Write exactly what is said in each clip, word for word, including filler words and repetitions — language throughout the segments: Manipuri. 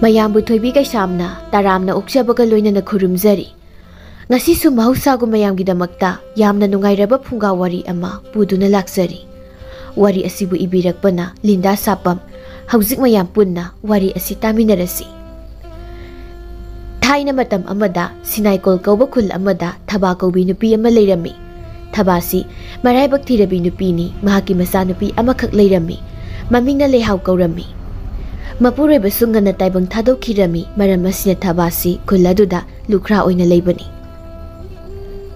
ꯃꯌꯥꯝꯕꯨ ꯊꯣꯏꯕꯤ ꯀꯩꯁꯥꯝꯅ ꯇꯔꯥꯝꯅ ꯑꯣꯛꯆꯕꯒ ꯂꯣꯏꯅꯅ ꯈꯨꯔꯨꯝꯖꯔꯤ꯫ ꯉꯁꯤꯁꯨ ꯃꯍꯧꯁꯥꯒꯨꯝ ꯃꯌꯥꯝꯒꯤꯗꯃꯛꯇ ꯌꯥꯝꯅ ꯅꯨꯡꯉꯥꯏꯔꯕ ꯐꯨꯡꯒꯥ ꯋꯥꯔꯤ ꯑꯃ ꯄꯨꯗꯨꯅ ꯂꯥꯛꯆꯔꯤ꯫ ꯋꯥꯔꯤ ꯑꯁꯤꯕꯨ ꯏꯕꯤꯔꯛꯄꯅ ꯂꯤꯟꯗꯥ ꯁꯥꯄꯝ꯫ ꯍꯧꯖꯤꯛ ꯃꯌꯥꯝ ꯄꯨꯟꯅ ꯋꯥꯔꯤ ꯑꯁꯤ ꯇꯥꯃꯤꯟꯅꯔꯁꯤ꯫ ꯊꯥꯏꯅ ꯃꯇꯝ ꯑꯃꯗ ꯁꯤꯅꯥꯏꯀꯣꯜ ꯀꯧꯕ ꯈꯨꯜ ꯑꯃꯗ ꯊꯕꯥ ꯀꯧꯕꯤ ꯅꯨꯄꯤ ꯑꯃ ꯂꯩꯔꯝꯃꯤ꯫ ꯊꯕꯥꯁꯤ ꯃꯔꯥꯏꯕꯛ ꯊꯤꯔꯕꯤ ꯅꯨꯄꯤꯅꯤ꯫ ꯃꯍꯥꯛꯀꯤ ꯃꯆꯥꯅꯨꯄꯤ ꯑꯃꯈꯛ ꯂꯩꯔꯝꯃꯤ꯫ ꯃꯃꯤꯡꯅ ꯂꯩꯍꯥꯎ ꯀꯧꯔꯝꯃꯤ꯫ ꯃꯄꯨꯔꯣꯏꯕꯁꯨ ꯉꯟꯅ ꯇꯥꯏꯕꯪ ꯊꯥꯗꯣꯛꯈꯤꯔꯝꯃꯤ꯫ ꯃꯔꯝ ꯑꯁꯤꯅ ꯊꯕꯥꯁꯤ ꯈꯨꯜ ꯑꯗꯨꯗ ꯂꯨꯈ꯭ꯔꯥ ꯑꯣꯏꯅ ꯂꯩꯕꯅꯤ꯫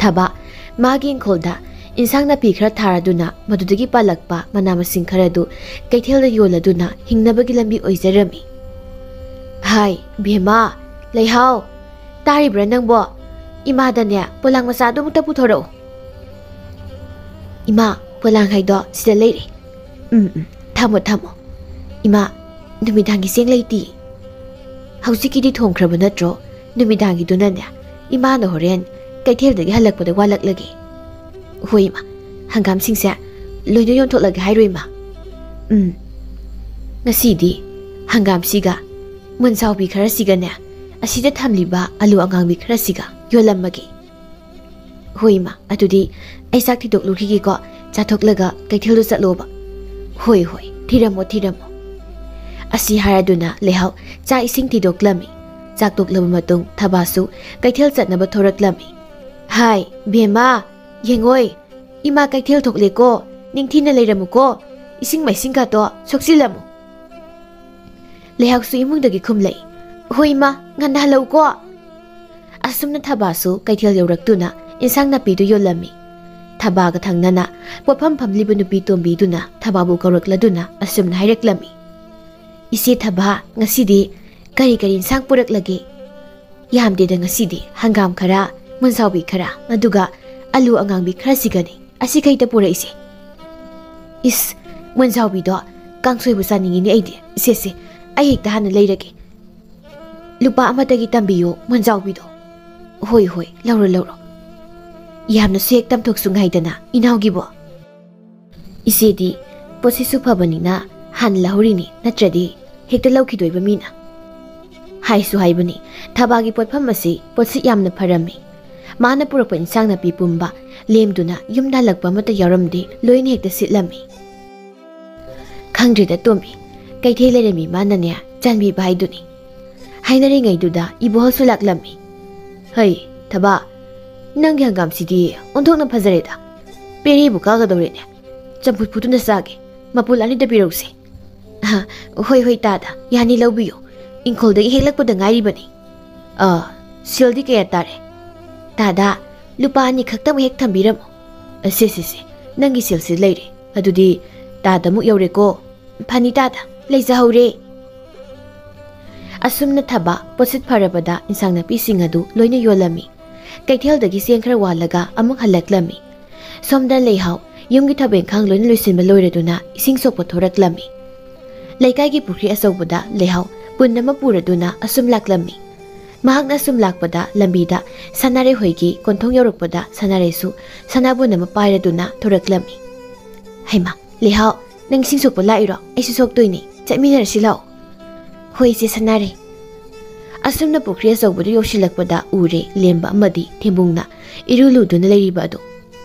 ꯊꯕꯥ ꯃꯥꯒꯤ ꯏꯪꯈꯣꯜꯗ ꯏꯟꯁꯥꯡ ꯅꯥꯄꯤ ꯈꯔ ꯊꯥꯔꯗꯨꯅ ꯃꯗꯨꯗꯒꯤ ꯄꯥꯜꯂꯛꯄ ꯃꯅꯥ ꯃꯁꯤꯡ ꯈꯔ ꯑꯗꯨ ꯀꯩꯊꯦꯜꯗ ꯌꯣꯜꯂꯗꯨꯅ ꯍꯤꯡꯅꯕꯒꯤ ꯂꯝꯕꯤ ꯑꯣꯏꯖꯔꯝꯃꯤ꯫ "ꯍꯥꯏ, ꯕꯦꯝꯃ, ꯂꯩꯍꯥꯎ, ꯇꯥꯔꯤꯕ꯭ꯔꯥ ꯅꯪꯕꯣ? ꯏꯃꯥꯗꯅꯦ ꯄꯣꯂꯥꯡ ꯃꯆꯥꯗꯨ ꯑꯃꯨꯛꯇ ꯄꯨꯊꯣꯔꯛꯎ꯫" "ꯏꯃꯥ, ꯄꯣꯂꯥꯡ ꯍꯥꯏꯗꯣ ꯁꯤꯗ ꯂꯩꯔꯦ꯫" "ꯎꯝ, ꯎꯝ, ꯊꯝꯃꯣ, ꯊꯝꯃꯣ꯫ ꯏꯃꯥ, ꯅꯨꯃꯤꯗꯥꯡꯒꯤ ꯆꯦꯡ ꯂꯩꯇꯦ꯫" "ꯍꯧꯖꯤꯛꯀꯤꯗꯤ ꯊꯣꯡꯈ꯭ꯔꯕ ꯅꯠꯇ꯭ꯔꯣ? ꯅꯨꯃꯤꯗꯥꯡꯒꯤꯗꯨꯅꯅꯦ ꯏꯃꯥꯅ ꯍꯣꯔꯦꯟ ꯀꯩꯊꯦꯜꯗꯒꯤ ꯍꯜꯂꯛꯄꯗ ꯋꯥꯠꯂꯛꯂꯒꯦ꯫" "ꯍꯣꯏ ꯏꯃꯥ, ꯍꯪꯒꯥꯝꯁꯤꯡꯁꯦ ꯂꯣꯏꯅ ꯌꯣꯟꯊꯣꯛꯂꯒꯦ ꯍꯥꯏꯔꯣ ꯏꯃꯥ?" "ꯎꯝ, ꯉꯁꯤꯗꯤ ꯍꯪꯒꯥꯝꯁꯤꯒ ꯃꯨꯟꯖꯥꯎꯕꯤ ꯈꯔꯁꯤꯒꯅꯦ ꯑꯁꯤꯗ ꯊꯝꯂꯤꯕ ꯑꯂꯨ ꯑꯉꯥꯡꯕꯤ ꯈꯔꯁꯤꯒ ꯌꯣꯜꯂꯝꯃꯒꯦ꯫" "ꯍꯣꯏ ꯏꯃꯥ, ꯑꯗꯨꯗꯤ ꯑꯩ ꯆꯥꯛ ꯊꯤꯗꯣꯛꯂꯨꯈꯤꯒꯦꯀꯣ, ꯆꯥꯊꯣꯛꯂꯒ ꯀꯩꯊꯦꯜꯗ ꯆꯠꯂꯣꯕ꯫" "ꯍꯣꯏ, ꯍꯣꯏ, ꯊꯤꯔꯝꯃꯣ, ꯊꯤꯔꯝꯃꯣ꯫" ꯑꯁꯤ ꯍꯥꯏꯔꯗꯨꯅ ꯂꯩꯍꯥꯎ ꯆꯥꯛ ꯏꯁꯤꯡ ꯊꯤꯗꯣꯛꯂꯝꯃꯤ꯫ ꯆꯥꯛ ꯇꯣꯛꯂꯕ ꯃꯇꯨꯡ ꯊꯕꯥꯁꯨ ꯀꯩꯊꯦꯜ ꯆꯠꯅꯕ ꯊꯣꯔꯛꯂꯝꯃꯤ꯫ "ꯍꯥꯏ, ꯕꯦꯝꯃ, ꯌꯦꯡꯉꯣꯏ, ꯏꯃꯥ ꯀꯩꯊꯦꯜ ꯊꯣꯛꯂꯦꯀꯣ, ꯅꯤꯡꯊꯤꯅ ꯂꯩꯔꯝꯃꯨꯀꯣ, ꯏꯁꯤꯡ ꯃꯥꯏꯁꯤꯡꯒꯇꯣ ꯁꯣꯛꯆꯤꯜꯂꯝꯃꯨ꯫" ꯂꯩꯍꯥꯎꯁꯨ ꯏꯃꯨꯡꯗꯒꯤ ꯈꯨꯝꯂꯛꯏ, "ꯍꯣꯏ ꯏꯃꯥ, ꯉꯟꯅ ꯍꯜꯂꯛꯎꯀꯣ꯫" ꯑꯁꯨꯝꯅ ꯊꯕꯥꯁꯨ ꯀꯩꯊꯦꯜ ꯌꯧꯔꯛꯇꯨꯅ ꯏꯟꯁꯥꯡ ꯅꯥꯄꯤꯗꯨ ꯌꯣꯜꯂꯝꯃꯤ꯫ ꯊꯕꯥꯒ ꯊꯪꯅꯅ ꯄꯣꯠꯐꯝ ꯐꯝꯂꯤꯕ ꯅꯨꯄꯤ ꯇꯣꯝꯕꯤꯗꯨꯅ ꯊꯕꯥꯕꯨ ꯀꯧꯔꯛꯂꯗꯨꯅ ꯑꯁꯨꯝꯅ ꯍꯥꯏꯔꯛꯂꯝꯃꯤ, "ꯏꯆꯦ ꯊꯕꯥ, ꯉꯁꯤꯗꯤ ꯀꯔꯤ ꯀꯔꯤ ꯏꯟꯁꯥꯡ ꯄꯨꯔꯛꯂꯒꯦ?" "ꯌꯥꯝꯗꯦꯗ ꯉꯁꯤꯗꯤ, ꯍꯪꯒꯥꯝ ꯈꯔ, ꯃꯨꯟꯖꯥꯎꯕꯤ ꯈꯔ, ꯑꯗꯨꯒ ꯑꯂꯨ ꯑꯉꯥꯡꯕꯤ ꯈꯔꯁꯤꯒꯅꯤ, ꯑꯁꯤꯈꯩꯗ ꯄꯨꯔꯛꯏꯁꯦ꯫" "ꯏꯁ, ꯃꯨꯟꯖꯥꯎꯕꯤꯗꯣ ꯀꯥꯡꯁꯣꯏꯕꯨ ꯆꯥꯅꯤꯡꯉꯤꯅꯦ ꯑꯩꯗꯤ꯫ ꯁꯦ, ꯁꯦ, ꯑꯩ ꯍꯦꯛꯇ ꯍꯥꯟꯅ ꯂꯩꯔꯒꯦ꯫ ꯂꯨꯄꯥ ꯑꯃꯠꯇꯒꯤ ꯇꯝꯕꯤꯌꯨ ꯃꯨꯟꯖꯥꯎꯕꯤꯗꯣ꯫" "ꯍꯣꯏ, ꯍꯣꯏ, ꯂꯧꯔꯣ, ꯂꯧꯔꯣ꯫ ꯌꯥꯝꯅꯁꯨ ꯍꯦꯛ ꯇꯝꯊꯣꯛꯁꯨ ꯉꯥꯏꯗꯅ ꯏꯅꯥꯎꯒꯤꯕꯣ꯫" "ꯏꯆꯦꯗꯤ ꯄꯣꯠꯁꯤꯠꯁꯨ ꯐꯕꯅꯤꯅ ꯍꯥꯟꯅ ꯂꯧꯍꯧꯔꯤꯅꯤ, ꯅꯠꯇ꯭ꯔꯗꯤ ꯍꯦꯛꯇ ꯂꯧꯈꯤꯗꯣꯏꯕ ꯃꯤꯅ꯫ ꯍꯥꯏꯁꯨ ꯍꯥꯏꯕꯅꯤ, ꯊꯕꯥꯒꯤ ꯄꯣꯠꯐꯝ ꯑꯁꯤ ꯄꯣꯠꯁꯤꯠ ꯌꯥꯝꯅ ꯐꯔꯝꯃꯤ꯫ ꯃꯥꯅ ꯄꯨꯔꯛꯄ ꯏꯟꯁꯥꯡ ꯅꯥꯄꯤ ꯄꯨꯝꯕ ꯂꯦꯝꯗꯨꯅ ꯌꯨꯝꯗ ꯍꯜꯂꯛꯄ ꯑꯃꯠꯇ ꯌꯥꯎꯔꯝꯗꯦ, ꯂꯣꯏꯅ ꯍꯦꯛꯇ ꯁꯤꯠꯂꯝꯃꯤ꯫ ꯈꯪꯗ꯭ꯔꯦꯗ ꯇꯣꯝꯕꯤ, ꯀꯩꯊꯦꯜ ꯂꯩꯔꯝꯃꯤ ꯃꯥꯅꯅꯦ ꯆꯥꯟꯕꯤꯕ ꯍꯥꯏꯗꯨꯅꯤ꯫ ꯍꯥꯏꯅꯔꯤꯉꯩꯗꯨꯗ ꯏꯕꯣꯍꯜꯁꯨ ꯂꯥꯛꯂꯝꯃꯤ꯫ "ꯍꯩ, ꯊꯕꯥ, ꯅꯪꯒꯤ ꯍꯪꯒꯥꯝꯁꯤꯗꯤ ꯑꯣꯟꯊꯣꯛꯅ ꯐꯖꯔꯦꯗ꯫ ꯄꯦꯔꯦꯕꯨ ꯀꯥꯒꯗꯧꯔꯦꯅꯦ꯫ ꯆꯝꯐꯨꯠ ꯐꯨꯠꯇꯨꯅ ꯆꯥꯒꯦ꯫ ꯃꯄꯨꯜ ꯑꯅꯤꯗ ꯄꯤꯔꯧꯁꯦ꯫" "ꯑ, ꯍꯣꯏ, ꯍꯣꯏ, ꯇꯥꯗ, ꯌꯥꯅꯤ, ꯂꯧꯕꯤꯌꯨ꯫ ꯏꯪꯈꯣꯜꯗꯒꯤ ꯍꯦꯛꯂꯛꯄꯗ ꯉꯥꯏꯔꯤꯕꯅꯤ꯫ ꯑ, ꯁꯦꯜꯗꯤ ꯀꯌꯥ ꯇꯥꯔꯦ?" "ꯇꯥꯗ, ꯂꯨꯄꯥ ꯑꯅꯤ ꯈꯛꯇꯃꯛ ꯍꯦꯛ ꯊꯝꯕꯤꯔꯝꯃꯣ꯫ ꯑ, ꯁꯦ, ꯁꯦ, ꯁꯦ, ꯅꯪꯒꯤ ꯁꯦꯜꯁꯤ ꯂꯩꯔꯦ꯫ ꯑꯗꯨꯗꯤ ꯇꯥꯗꯃꯨꯛ ꯌꯧꯔꯦꯀꯣ꯫ ꯐꯅꯤ ꯇꯥꯗ, ꯂꯩꯖꯍꯧꯔꯦ꯫" ꯑꯁꯨꯝꯅ ꯊꯕ ꯄꯣꯠꯁꯤꯠ ꯐꯔꯕꯗ ꯏꯟꯁꯥꯡ ꯅꯥꯄꯤꯁꯤꯡ ꯑꯗꯨ ꯂꯣꯏꯅ ꯌꯣꯜꯂꯝꯃꯤ꯫ ꯀꯩꯊꯦꯜꯗꯒꯤ ꯆꯦꯡ ꯈꯔ ꯋꯥꯜꯂꯒ ꯑꯃꯨꯛ ꯍꯜꯂꯛꯂꯝꯃꯤ꯫ ꯁꯣꯝꯗ ꯂꯩꯍꯥꯎ ꯌꯨꯝꯒꯤ ꯊꯕꯛ ꯏꯪꯈꯥꯡ ꯂꯣꯏꯅ ꯂꯣꯏꯁꯤꯟꯕ ꯂꯣꯏꯔꯗꯨꯅ ꯏꯁꯤꯡ ꯁꯣꯛꯄ ꯊꯣꯔꯛꯂꯝꯃꯤ꯫ ꯂꯩꯀꯥꯏꯒꯤ ꯄꯨꯈ꯭ꯔꯤ ꯑꯆꯧꯕꯗ ꯂꯩꯍꯥꯎ ꯄꯨꯟ ꯑꯃ ꯄꯨꯔꯗꯨꯅ ꯑꯁꯨꯝ ꯂꯥꯛꯂꯝꯃꯤ꯫ ꯃꯍꯥꯛꯅ ꯑꯁꯨꯝ ꯂꯥꯛꯄꯗ ꯂꯝꯕꯤꯗ ꯁꯅꯥꯔꯩ ꯍꯣꯏꯒꯤ ꯀꯣꯟꯊꯣꯡ ꯌꯧꯔꯛꯄꯗ ꯁꯅꯥꯔꯩꯁꯨ ꯁꯅꯥꯕꯨꯟ ꯑꯃ ꯄꯥꯏꯔꯗꯨꯅ ꯊꯣꯔꯛꯂꯝꯃꯤ꯫ "ꯍꯩꯃꯥ, ꯂꯩꯍꯥꯎ, ꯅꯪ ꯏꯁꯤꯡ ꯁꯣꯛꯄ ꯂꯥꯛꯏꯔꯣ? ꯑꯩꯁꯨ ꯁꯣꯛꯇꯣꯏꯅꯦ, ꯆꯠꯃꯤꯟꯅꯔꯁꯤ ꯂꯥꯛꯑꯣ꯫" "ꯍꯣꯏ, ꯏꯆꯦ ꯁꯅꯥꯔꯩ꯫" ꯑꯁꯨꯝꯅ ꯄꯨꯈ꯭ꯔꯤ ꯑꯆꯧꯕꯗꯨ ꯌꯧꯁꯤꯜꯂꯛꯄꯗ ꯎꯔꯦ ꯂꯦꯝꯕ ꯑꯃꯗꯤ ꯊꯦꯝꯕꯨꯡꯅ ꯏꯔꯨ ꯂꯨꯗꯨꯅ ꯂꯩꯔꯤꯕ ꯑꯗꯨ꯫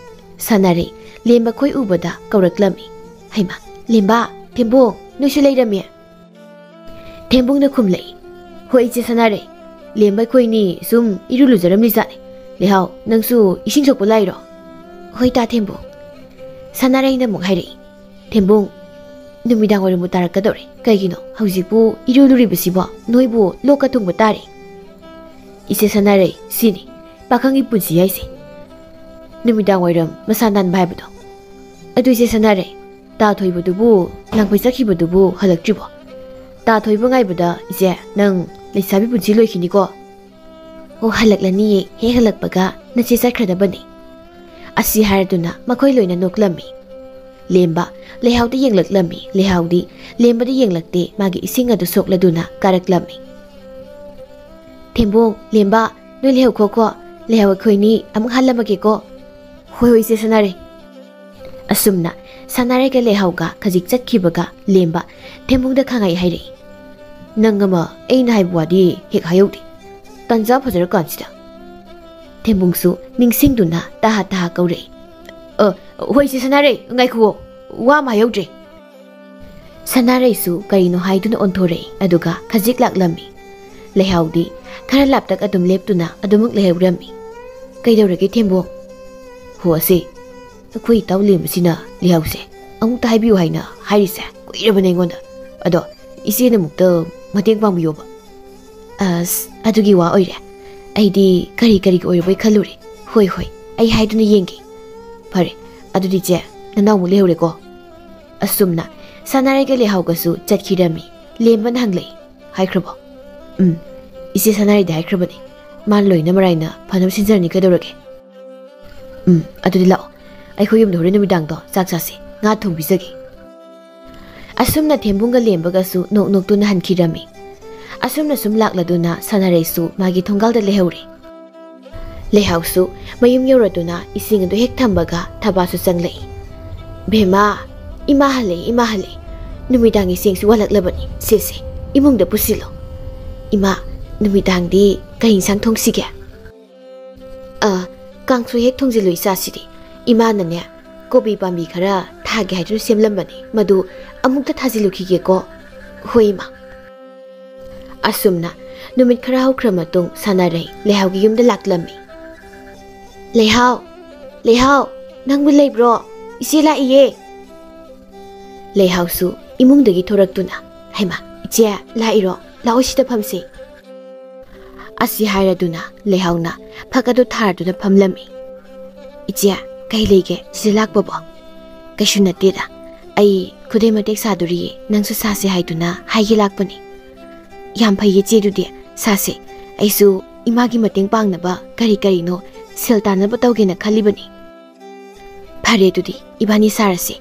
ꯁꯅꯥꯔꯩ ꯂꯦꯝꯕ ꯈꯣꯏ ꯎꯕꯗ ꯀꯧꯔꯛꯂꯝꯃꯤ꯫ "ꯍꯩꯃꯥ, ꯂꯦꯝꯕ, ꯊꯦꯝꯕꯨꯡ, ꯅꯣꯏꯁꯨ ꯂꯩꯔꯝꯃꯤ?" ꯊꯦꯝꯕꯨꯡꯅ ꯈꯨꯝꯂꯛꯏ꯫ "ꯍꯣꯏ, ꯏꯆꯦ ꯁꯅꯥꯔꯩ, ꯂꯦꯝꯕ ꯑꯩꯈꯣꯏꯅꯤ ꯁꯨꯝ ꯏꯔꯨ ꯂꯨꯖꯔꯝꯂꯤꯖꯥꯠꯅꯤ꯫ ꯂꯩꯍꯥꯎ, ꯅꯪꯁꯨ ꯏꯁꯤꯡ ꯁꯣꯛꯄ ꯂꯥꯛꯏꯔꯣ?" "ꯍꯣꯏ, ꯇꯥ ꯊꯦꯝꯕꯨꯡ꯫" ꯁꯅꯥꯔꯩꯅ ꯑꯃꯨꯛ ꯍꯥꯏꯔꯛꯏ꯫ "ꯊꯦꯝꯕꯨꯡ, ꯅꯨꯃꯤꯗꯥꯡ ꯋꯥꯏꯔꯝꯕꯨ ꯇꯥꯔꯛꯀꯗꯧꯔꯦ꯫ ꯀꯩꯒꯤꯅꯣ ꯍꯧꯖꯤꯛꯄꯨ ꯏꯔꯨ ꯂꯨꯔꯤꯕꯁꯤꯕꯣ? ꯅꯣꯏꯕꯨ ꯂꯣꯛꯀ ꯊꯨꯡꯕ ꯇꯥꯔꯦ꯫" "ꯏꯆꯦ ꯁꯅꯥꯔꯩ, ꯁꯤꯅꯤ ꯄꯥꯈꯪꯒꯤ ꯄꯨꯟꯁꯤ ꯍꯥꯏꯁꯦ꯫ ꯅꯨꯃꯤꯗꯥꯡ ꯋꯥꯏꯔꯝ ꯃꯁꯥ ꯅꯥꯟꯕ ꯍꯥꯏꯕꯗꯣ꯫ ꯑꯗꯨ ꯏꯆꯦ ꯁꯅꯥꯔꯩ, ꯇꯥ ꯊꯣꯏꯕꯗꯨꯕꯨ, ꯂꯥꯡꯐꯩ ꯆꯠꯈꯤꯕꯗꯨꯕꯨ ꯍꯜꯂꯛꯇ꯭ꯔꯤꯕꯣ? ꯇꯥ ꯊꯣꯏꯕ ꯉꯥꯏꯕꯗ ꯏꯆꯦ, ꯅꯪ ꯂꯩꯁꯥꯕꯤ ꯄꯨꯟꯁꯤ ꯂꯣꯏꯈꯤꯅꯤꯀꯣ꯫" "ꯑꯣ, ꯍꯜꯂꯛꯂꯅꯤꯌꯦ, ꯍꯦꯛ ꯍꯜꯂꯛꯄꯒ ꯅꯆꯦ ꯆꯠꯈ꯭ꯔꯗꯕꯅꯤ꯫" ꯑꯁꯤ ꯍꯥꯏꯔꯗꯨꯅ ꯃꯈꯣꯏ ꯂꯣꯏꯅ ꯅꯣꯛꯂꯝꯃꯤ꯫ ꯂꯦꯝꯕ ꯂꯩꯍꯥꯎꯗ ꯌꯦꯡꯂꯛꯂꯝꯃꯤ꯫ ꯂꯩꯍꯥꯎꯗꯤ ꯂꯦꯝꯕꯗ ꯌꯦꯡꯂꯛꯇꯦ, ꯃꯥꯒꯤ ꯏꯁꯤꯡ ꯑꯗꯨ ꯁꯣꯛꯂꯗꯨꯅ ꯀꯥꯔꯛꯂꯝꯃꯤ꯫ "ꯊꯦꯝꯕꯣꯡ, ꯂꯦꯝꯕ, ꯅꯣꯏ ꯂꯩꯍꯧꯈꯣꯀꯣ꯫ ꯂꯩꯍꯧ, ꯑꯩꯈꯣꯏꯅꯤ ꯑꯃꯨꯛ ꯍꯜꯂꯝꯃꯒꯦꯀꯣ꯫" "ꯍꯣꯏ, ꯍꯣꯏ, ꯏꯆꯦ ꯁꯅꯥꯔꯩ꯫" ꯑꯁꯨꯝꯅ ꯁꯅꯥꯔꯩꯒ ꯂꯩꯍꯥꯎꯒ ꯈꯖꯤꯛ ꯆꯠꯈꯤꯕꯒ ꯂꯦꯝꯕ ꯊꯦꯝꯕꯨꯡꯗ ꯈꯪꯍꯥꯏ ꯍꯥꯏꯔꯛꯏ꯫ "ꯅꯪ ꯑꯃ ꯑꯩꯅ ꯍꯥꯏꯕ ꯋꯥꯗꯤ ꯍꯦꯛ ꯍꯥꯏꯍꯧꯗꯦ꯫ ꯇꯟꯖꯥ ꯐꯖꯔꯀꯥꯟꯁꯤꯗ꯫" ꯊꯦꯝꯕꯨꯡꯁꯨ ꯅꯤꯡꯁꯤꯡꯗꯨꯅ ꯇꯍꯥ ꯇꯍꯥ ꯀꯧꯔꯛꯏ꯫ "ꯑ, ꯍꯣꯏ ꯁꯦ ꯁꯅꯥꯔꯩ, ꯉꯥꯏꯈꯨꯑꯣ, ꯋꯥ ꯑꯃ ꯍꯥꯏꯍꯧꯗ꯭ꯔꯦ꯫" ꯁꯅꯥꯔꯩꯁꯨ ꯀꯔꯤꯅꯣ ꯍꯥꯏꯗꯨꯅ ꯑꯣꯟꯊꯣꯔꯛꯏ, ꯑꯗꯨꯒ ꯈꯖꯤꯛ ꯂꯥꯛꯂꯝꯃꯤ꯫ ꯂꯩꯍꯥꯎꯗꯤ ꯈꯔ ꯂꯥꯞꯇꯛ ꯑꯗꯨꯝ ꯂꯦꯞꯇꯨꯅ ꯑꯗꯨꯃꯛ ꯂꯩꯍꯧꯔꯝꯃꯤ꯫ "ꯀꯩꯗꯧꯔꯒꯦ ꯊꯦꯝꯕꯨꯡ?" "ꯍꯣ ꯑꯁꯦ, ꯑꯩꯈꯣꯏ ꯏꯇꯥꯎ ꯂꯦꯝꯕꯁꯤꯅ ꯂꯩꯍꯥꯎꯁꯦ ꯑꯃꯨꯛꯇ ꯍꯥꯏꯕꯤꯌꯨ ꯍꯥꯏꯅ ꯍꯥꯏꯔꯤꯁꯦ ꯀꯨꯏꯔꯕꯅꯦ ꯑꯩꯉꯣꯟꯗ꯫ ꯑꯗꯣ ꯏꯆꯦꯅ ꯑꯃꯨꯛꯇ ꯃꯇꯦꯡ ꯄꯥꯡꯕꯤꯌꯣꯕ꯫" "ꯑꯁ, ꯑꯗꯨꯒꯤ ꯋꯥ ꯑꯣꯏꯔꯦ꯫ ꯑꯩꯗꯤ ꯀꯔꯤ ꯀꯔꯤꯒꯤ ꯑꯣꯏꯔꯕꯣꯏ ꯈꯜꯂꯨꯔꯦ꯫ ꯍꯣꯏ, ꯍꯣꯏ, ꯑꯩ ꯍꯥꯏꯗꯨꯅ ꯌꯦꯡꯒꯦ꯫ ꯐꯔꯦ, ꯑꯗꯨꯗꯤ ꯆꯦ, ꯅꯅꯥꯎꯃꯨꯛ ꯂꯩꯍꯧꯔꯦꯀꯣ?" ꯑꯁꯨꯝꯅ ꯁꯅꯥꯔꯩꯒ ꯂꯩꯍꯥꯎꯒꯁꯨ ꯆꯠꯈꯤꯔꯝꯃꯤ꯫ ꯂꯦꯝꯕꯅ ꯍꯪꯂꯛꯏ, "ꯍꯥꯏꯈ꯭ꯔꯕꯣ?" "ꯎꯝ, ꯏꯆꯦ ꯁꯅꯥꯔꯩꯗꯤ ꯍꯥꯏꯈ꯭ꯔꯕꯅꯤ꯫ ꯃꯥꯅ ꯂꯣꯏꯅ ꯃꯔꯥꯏꯅ ꯐꯅꯕ ꯁꯤꯟꯖꯔꯅꯤ, ꯀꯩꯗꯧꯔꯒꯦ?" "ꯎꯝ, ꯑꯗꯨꯗꯤ ꯂꯥꯛꯑꯣ, ꯑꯩꯈꯣꯏ ꯌꯨꯝꯗ ꯍꯣꯔꯦꯟ ꯅꯨꯃꯤꯗꯥꯡꯗꯣ ꯆꯥꯛ ꯆꯥꯁꯤ, ꯉꯥ ꯊꯣꯡꯕꯤꯖꯒꯦ꯫" ꯑꯁꯨꯝꯅ ꯊꯦꯝꯕꯨꯡꯒ ꯂꯦꯝꯕꯒꯁꯨ ꯅꯣꯛ ꯅꯣꯛꯇꯨꯅ ꯍꯟꯈꯤꯔꯝꯃꯤ꯫ ꯑꯁꯨꯝꯅ ꯁꯨꯝ ꯂꯥꯛꯂꯗꯨꯅ ꯁꯅꯥꯔꯩꯁꯨ ꯃꯥꯒꯤ ꯊꯣꯡꯒꯥꯜꯗ ꯂꯩꯍꯧꯔꯦ꯫ ꯂꯩꯍꯥꯎꯁꯨ ꯃꯌꯨꯝ ꯌꯧꯔꯗꯨꯅ ꯏꯁꯤꯡ ꯑꯗꯨ ꯍꯦꯛ ꯊꯝꯕꯒ ꯊꯕꯥꯁꯨ ꯆꯪꯂꯛꯏ꯫ "ꯕꯦꯝꯃ, ꯏꯃꯥ ꯍꯜꯂꯛꯏ, ꯏꯃꯥ ꯍꯜꯂꯛꯏ꯫ ꯅꯨꯃꯤꯗꯥꯡꯒꯤ ꯆꯦꯡꯁꯤ ꯋꯥꯠꯂꯛꯂꯕꯅꯤ꯫ ꯁꯦ, ꯁꯦ, ꯏꯃꯨꯡꯗ ꯄꯨꯁꯤꯜꯂꯣ꯫ ꯏꯃꯥ, ꯅꯨꯃꯤꯗꯥꯡꯗꯤ ꯀꯔꯤ ꯏꯟꯁꯥꯡ ꯊꯣꯡꯁꯤꯒꯦ?" "ꯑ, ꯀꯥꯡꯁꯣꯏ ꯍꯦꯛ ꯊꯣꯡꯖꯤꯜꯂꯨ ꯏꯆꯥꯁꯤꯗꯤ꯫ ꯏꯃꯥꯅꯅꯦ, ꯀꯣꯕꯤ ꯄꯥꯝꯕꯤ ꯈꯔ ꯊꯥꯒꯦ ꯍꯥꯏꯗꯨꯅ ꯁꯦꯝꯂꯝꯕꯅꯤ꯫ ꯃꯗꯨ ꯑꯃꯨꯛꯇ ꯊꯥꯖꯤꯜꯂꯨꯈꯤꯒꯦꯀꯣ꯫" "ꯍꯣꯏ, ꯏꯃꯥ꯫" ꯑꯁꯨꯝꯅ ꯅꯨꯃꯤꯠ ꯈꯔ ꯍꯧꯈ꯭ꯔ ꯃꯇꯨꯡ ꯁꯥꯟꯅꯔꯩ ꯂꯩꯍꯥꯎꯒꯤ ꯌꯨꯝꯗ ꯂꯥꯛꯂꯝꯃꯤ꯫ "ꯂꯩꯍꯥꯎ, ꯂꯩꯍꯥꯎ, ꯅꯪꯕꯨ ꯂꯩꯕ꯭ꯔꯣ? ꯏꯆꯦ ꯂꯥꯛꯏꯌꯦ꯫" ꯂꯩꯍꯥꯎꯁꯨ ꯏꯃꯨꯡꯗꯒꯤ ꯊꯣꯔꯛꯇꯨꯅ, "ꯍꯩꯃꯥ, ꯏꯆꯦ ꯂꯥꯛꯏꯔꯣ? ꯂꯥꯛꯑꯣ, ꯁꯤꯗ ꯐꯝꯁꯦ꯫" ꯑꯁꯤ ꯍꯥꯏꯔꯗꯨꯅ ꯂꯩꯍꯥꯎꯅ ꯐꯛ ꯑꯗꯨ ꯊꯥꯔꯗꯨꯅ ꯐꯝꯂꯝꯃꯤ꯫ "ꯏꯆꯦ, ꯀꯩ ꯂꯩꯒꯦ ꯁꯤꯗ ꯂꯥꯛꯄꯕꯣ?" "ꯀꯩꯁꯨ ꯅꯠꯇꯦꯗ, ꯑꯩ ꯈꯨꯗꯩ ꯃꯇꯦꯛ ꯁꯥꯗꯣꯔꯤꯌꯦ, ꯅꯪꯁꯨ ꯁꯥꯁꯦ ꯍꯥꯏꯗꯨꯅ ꯍꯥꯏꯒꯦ ꯂꯥꯛꯄꯅꯤ꯫" "ꯌꯥꯝ ꯐꯩꯌꯦ ꯆꯦꯗꯨꯗꯤ, ꯁꯥꯁꯦ꯫ ꯑꯩꯁꯨ ꯏꯃꯥꯒꯤ ꯃꯇꯦꯡ ꯄꯥꯡꯅꯕ ꯀꯔꯤ ꯀꯔꯤꯅꯣ ꯁꯦꯜ ꯇꯥꯟꯅꯕ ꯇꯧꯒꯦꯅ ꯈꯜꯂꯤꯕꯅꯤ꯫" "ꯐꯔꯦ, ꯑꯗꯨꯗꯤ ꯏꯕꯥꯅꯤ ꯁꯥꯔꯁꯦ꯫